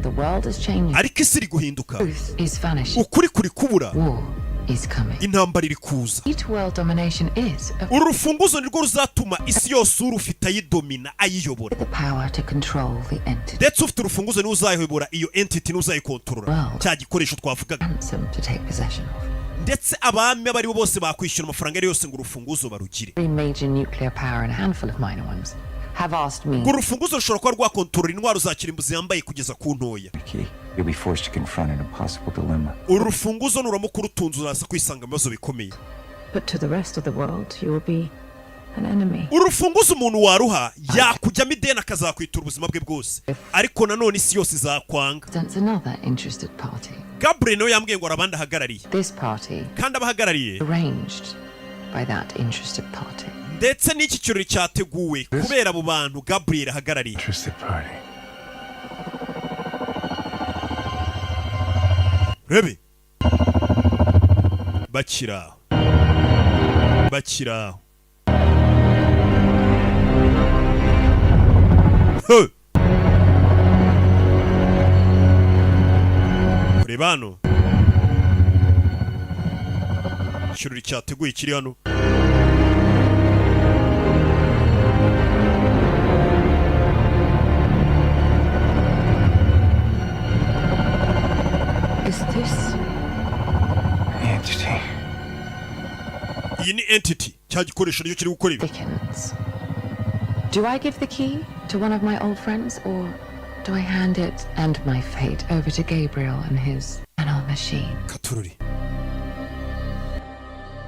The world is changing. Ariko isi iri guhinduka. Truth is vanishing. Ukuri kuri kubura. War is coming. Intambara iri kuza. Key to world domination is of Uru rufunguzo nirwo ruzatuma isi yose urufite ayidomina, ayiyobora. the power to control the entity. Ndetse ufite urufunguzo niwe uzayobora iyo entity, niwe uzayikontorora cya gikoresho twavugaga. Ransom to take possession of. Ndetse abami abo ari bo bose bakwishyura amafaranga ari yose ngo urufunguzo barugire. Every major nuclear power and a handful of minor ones have asked me Ngo urufunguzo rushobora kuba rwakontorora intwaro za kirimbuzi yambaye kugeza ku ntoya. Key. You'll be forced to confront an impossible dilemma. Uru rufunguzo nuramuka urutunze uraza kwisanga mu bibazo bikomeye. But to the rest of the world, you will be an enemy. Uru rufunguzo umuntu waruha yakujyamo ideni akazakwitura ubuzima bwe bwose, ariko nanone isi yose izakwanga. Presents another interested party. Gabriel nawe yambwiye ngo hari abandi ahagarariye. This party Kandi abahagarariye arranged by that interested party. Ndetse n'iki kirori cyateguwe kubera abo bantu Gabriel ahagarariye. Interested party. Rebe bakiri aho, bakiri aho. Huh! Reba hano, ikirori cyateguye kiri hano. Is this Entity. Iyi ni entity, cya gikoresho nicyo kiri gukora ibi. Dickens? Do I give the key to one of my old friends, or do I hand it and my fate over to Gabriel and his nano machine? Katururi.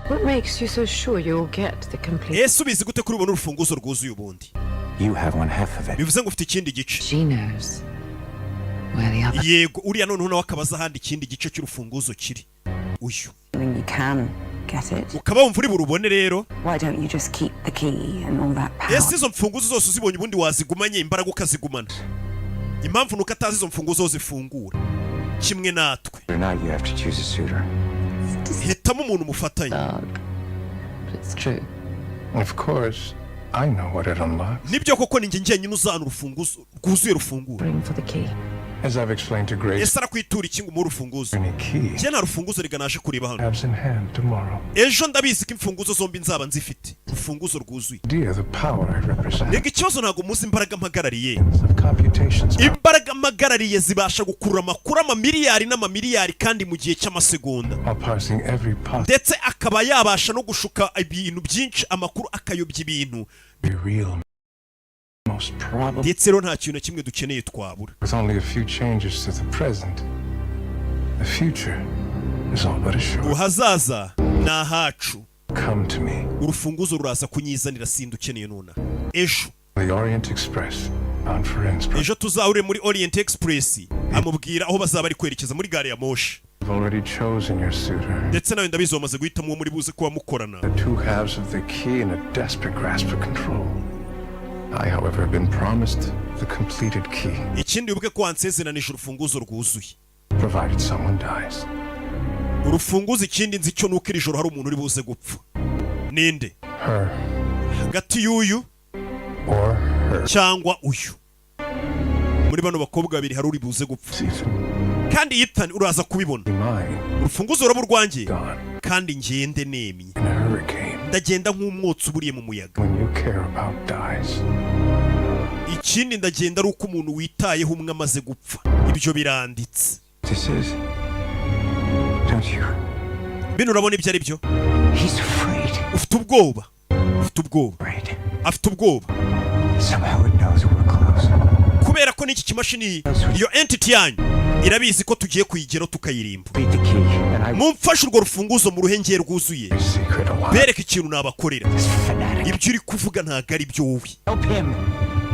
What makes you so sure you'll get the complete? Ese ubizi gute kuri ubona urufunguzo rwuzuye ubundi? You have one half of it. Bivuze ngo ufite ikindi gice. She knows where the other. Yego, uriya noneho nawe akaba azi ahandi ikindi gice cy'urufunguzo kiri, uyu. You can get it. Ukaba wumva uri burubone rero. Why don't you just keep the key and all that power? Ese izo mfunguzo zose uzibonye ubundi wazigumanye, imbaraga ukazigumana? Impamvu ni uko atazi izo mfunguzo zifungura kimwe natwe. Or not, you have to choose a suitor. Hitamo umuntu mufatanye. But it's true. Of course, I know what it unlocks. Nibyo koko ni njye njyenyine uzana urufunguzo rwuzuye rufungura. Ring for the key. As I've explained to Grace, Ese arakwitura iki ngo umuhe urufunguzo? any key Njye nta rufunguzo rega naje kureba hano. halves in hand tomorrow. Ejo ndabizi ko imfunguzo zombi nzaba nzifite, urufunguzo rwuzuye. Dear, the power I represent. Rega ikibazo ntabwo muzi imbaraga mpagarariye. Of computations. Imbaraga mpagarariye zibasha gukurura amakuru amamiliyari n'amamiliyari kandi mu gihe cy'amasegonda. While parsing every possible Ndetse akaba yabasha no gushuka ibintu byinshi, amakuru akayobya ibintu. real most probable. Ndetse rero nta kintu na kimwe dukeneye twabura. With only a few changes to the present, the future is all but assured. Uhazaza ni ahacu. Come to me. Urufunguzo ruraza kunyizanira, sindi ukeneye nona, ejo. The Orient Express, bound for Innsbruck. Ejo tuzahurire muri Orient Express. Amubwira aho bazaba bari kwerekeza muri gare ya moshi. You've already chosen your suitor. Ndetse nawe ndabizi wamaze guhitamo uwo muri buze kuba mukorana. The two halves of the key in a desperate grasp for control. I, however, have been promised the completed key, Ikindi wibuke ko wansezeranije urufunguzo rwuzuye. provided someone dies. Urufunguzo, ikindi nzi cyo nuko iri joro hari umuntu uri buze gupfa. Ninde? Her Hagati y'uyu or her. cyangwa uyu, muri bano bakobwa babiri hari uri buze gupfa. Kandi Ethan, uraza kubibona, Mine, urufunguzo ruraba urwanjye gone kandi ngende nemye. in a hurricane. Ndagenda nk'umwotsi uburiye mu muyaga. When you care about dies. Ikindi ndagenda ari uko umuntu witayeho umwe amaze gupfa, ibyo biranditse. This is. Don't you? Bino urabona ibyo ari byo? He's afraid. Ufite ubwoba, ufite ubwoba, afite ubwoba. Somehow it knows we're close. Kubera ko n'iki kimashini, iyo entity yanyu irabizi ko tugiye kuyigeraho tukayirimba. Beat the key, and I. Mumfashe urwo rufunguzo mu ruhengeri rwuzuye, Secret alive. bereke ikintu nabakorera. This fanatic. Ibyo uri kuvuga ntabwo ari byo wowe. Help him.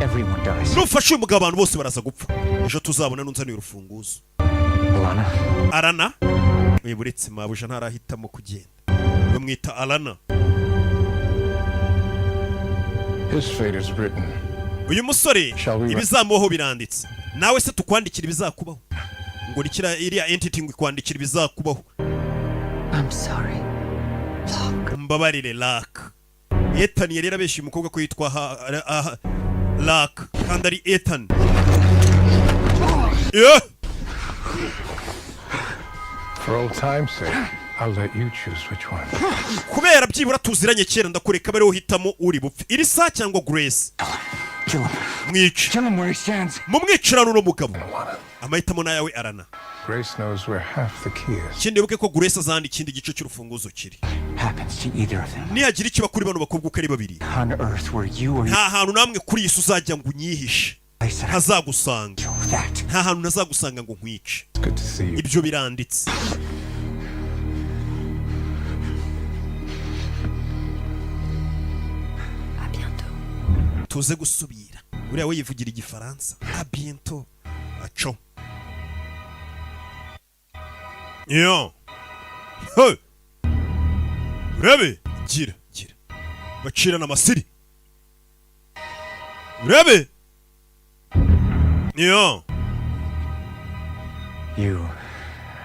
Everyone dies. Nufashe uyu mugabo abantu bose baraza gupfa. Ejo tuzabona nunzaniye urufunguzo. Alana, Arana uretse mabuja ntarahitamo kugenda, bamwita Alana. His fate is written. Uyu musore Shall we- ibizamubaho biranditse. Nawe se tukwandikira ibizakubaho? Ngo rikira iriya entity ngo ikwandikira ibizakubaho. I'm sorry. Mbabarire Lak. Ethan yari yarabeshye umukobwa ko yitwa Lak kandi ari Ethan. Yeah! For old time's sake, I'll let you choose which one. Kubera byibura tuziranye kera, ndakureka bariho uhitamo uri bupfe, Ilsa cyangwa Grace. Mwice, mumwicirane uno mugabo. Amahitamo ni ayawe, Alana. Grace knows where half the key is. Ikindi, wibuke ko Grace azahandi ikindi gice cy'urufunguzo kiri. Happens to either of them. Nihagira ikiba kuri bano bakobwa uko ari babiri, On earth where you or nta hantu namwe kuri iyi si uzajya ngo unyihishe ntazagusanga, nta hantu ntazagusanga ngo nkwice. Ibyo biranditse. Tuze gusubira. Uriya we yivugira Igifaransa, "À bientôt", aco yo. Hey! Urebe, gira gira bacirana amasiri, urebe yo. You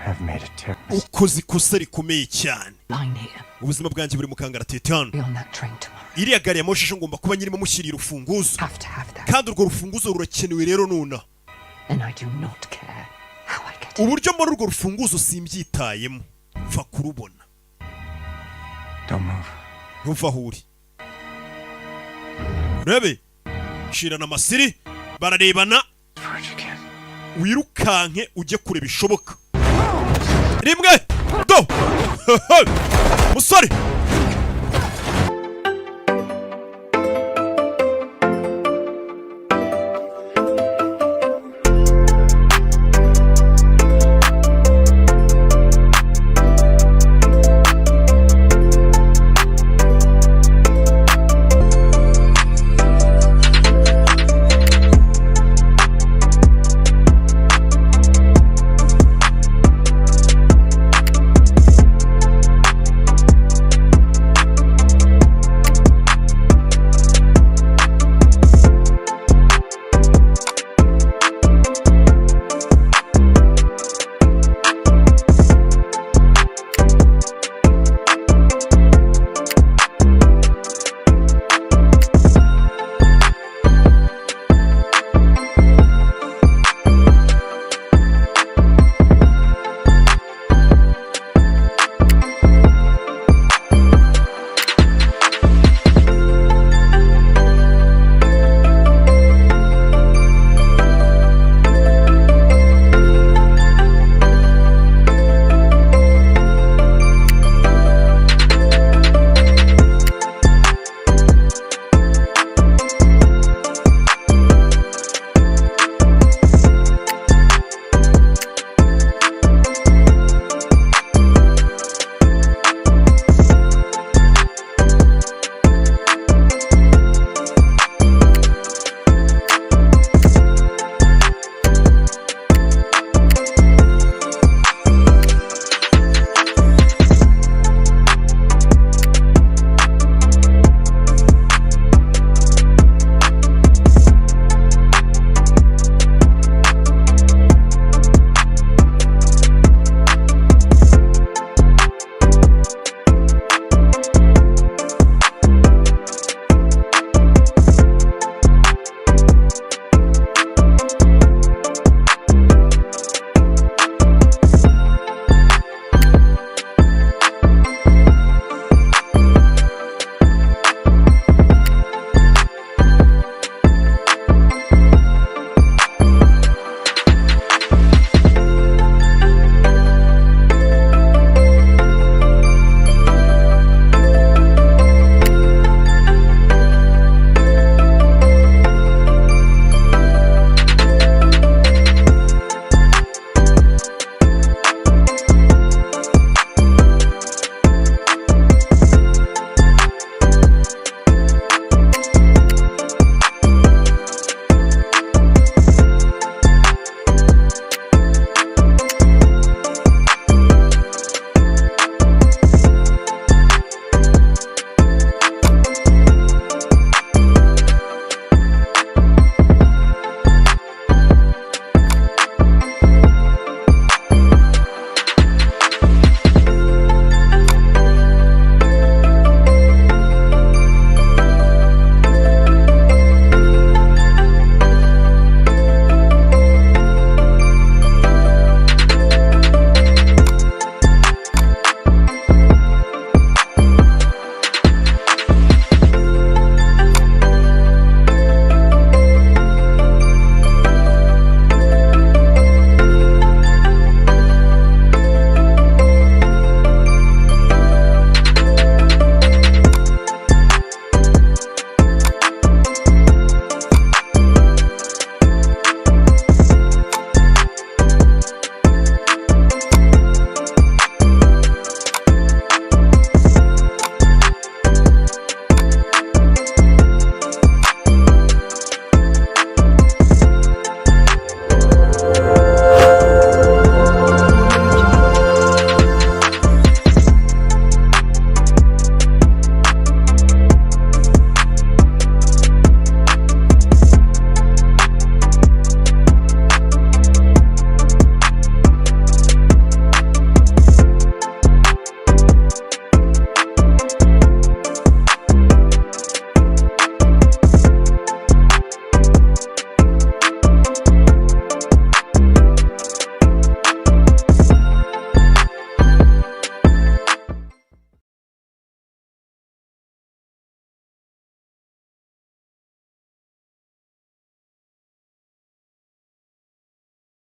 have made a terrible Ukoze ikosa rikomeye cyane. Line here. Ubuzima bwanjye buri mu kangaratete hano. Be on that train tomorrow. Iriya gari ya moshi ejo ngomba kuba nyirimo mushyiriye urufunguzo, Have to have that. kandi urwo rufunguzo rurakenewe rero nuna. And I do not care how I get Uburyo mbona urwo rufunguzo simbyitayemo, mfa kurubona. Don't move. Ntuva aho uri. Urebe, shirana amasiri, bararebana. Wirukanke ujye kure bishoboka. Rimwe, do, musore.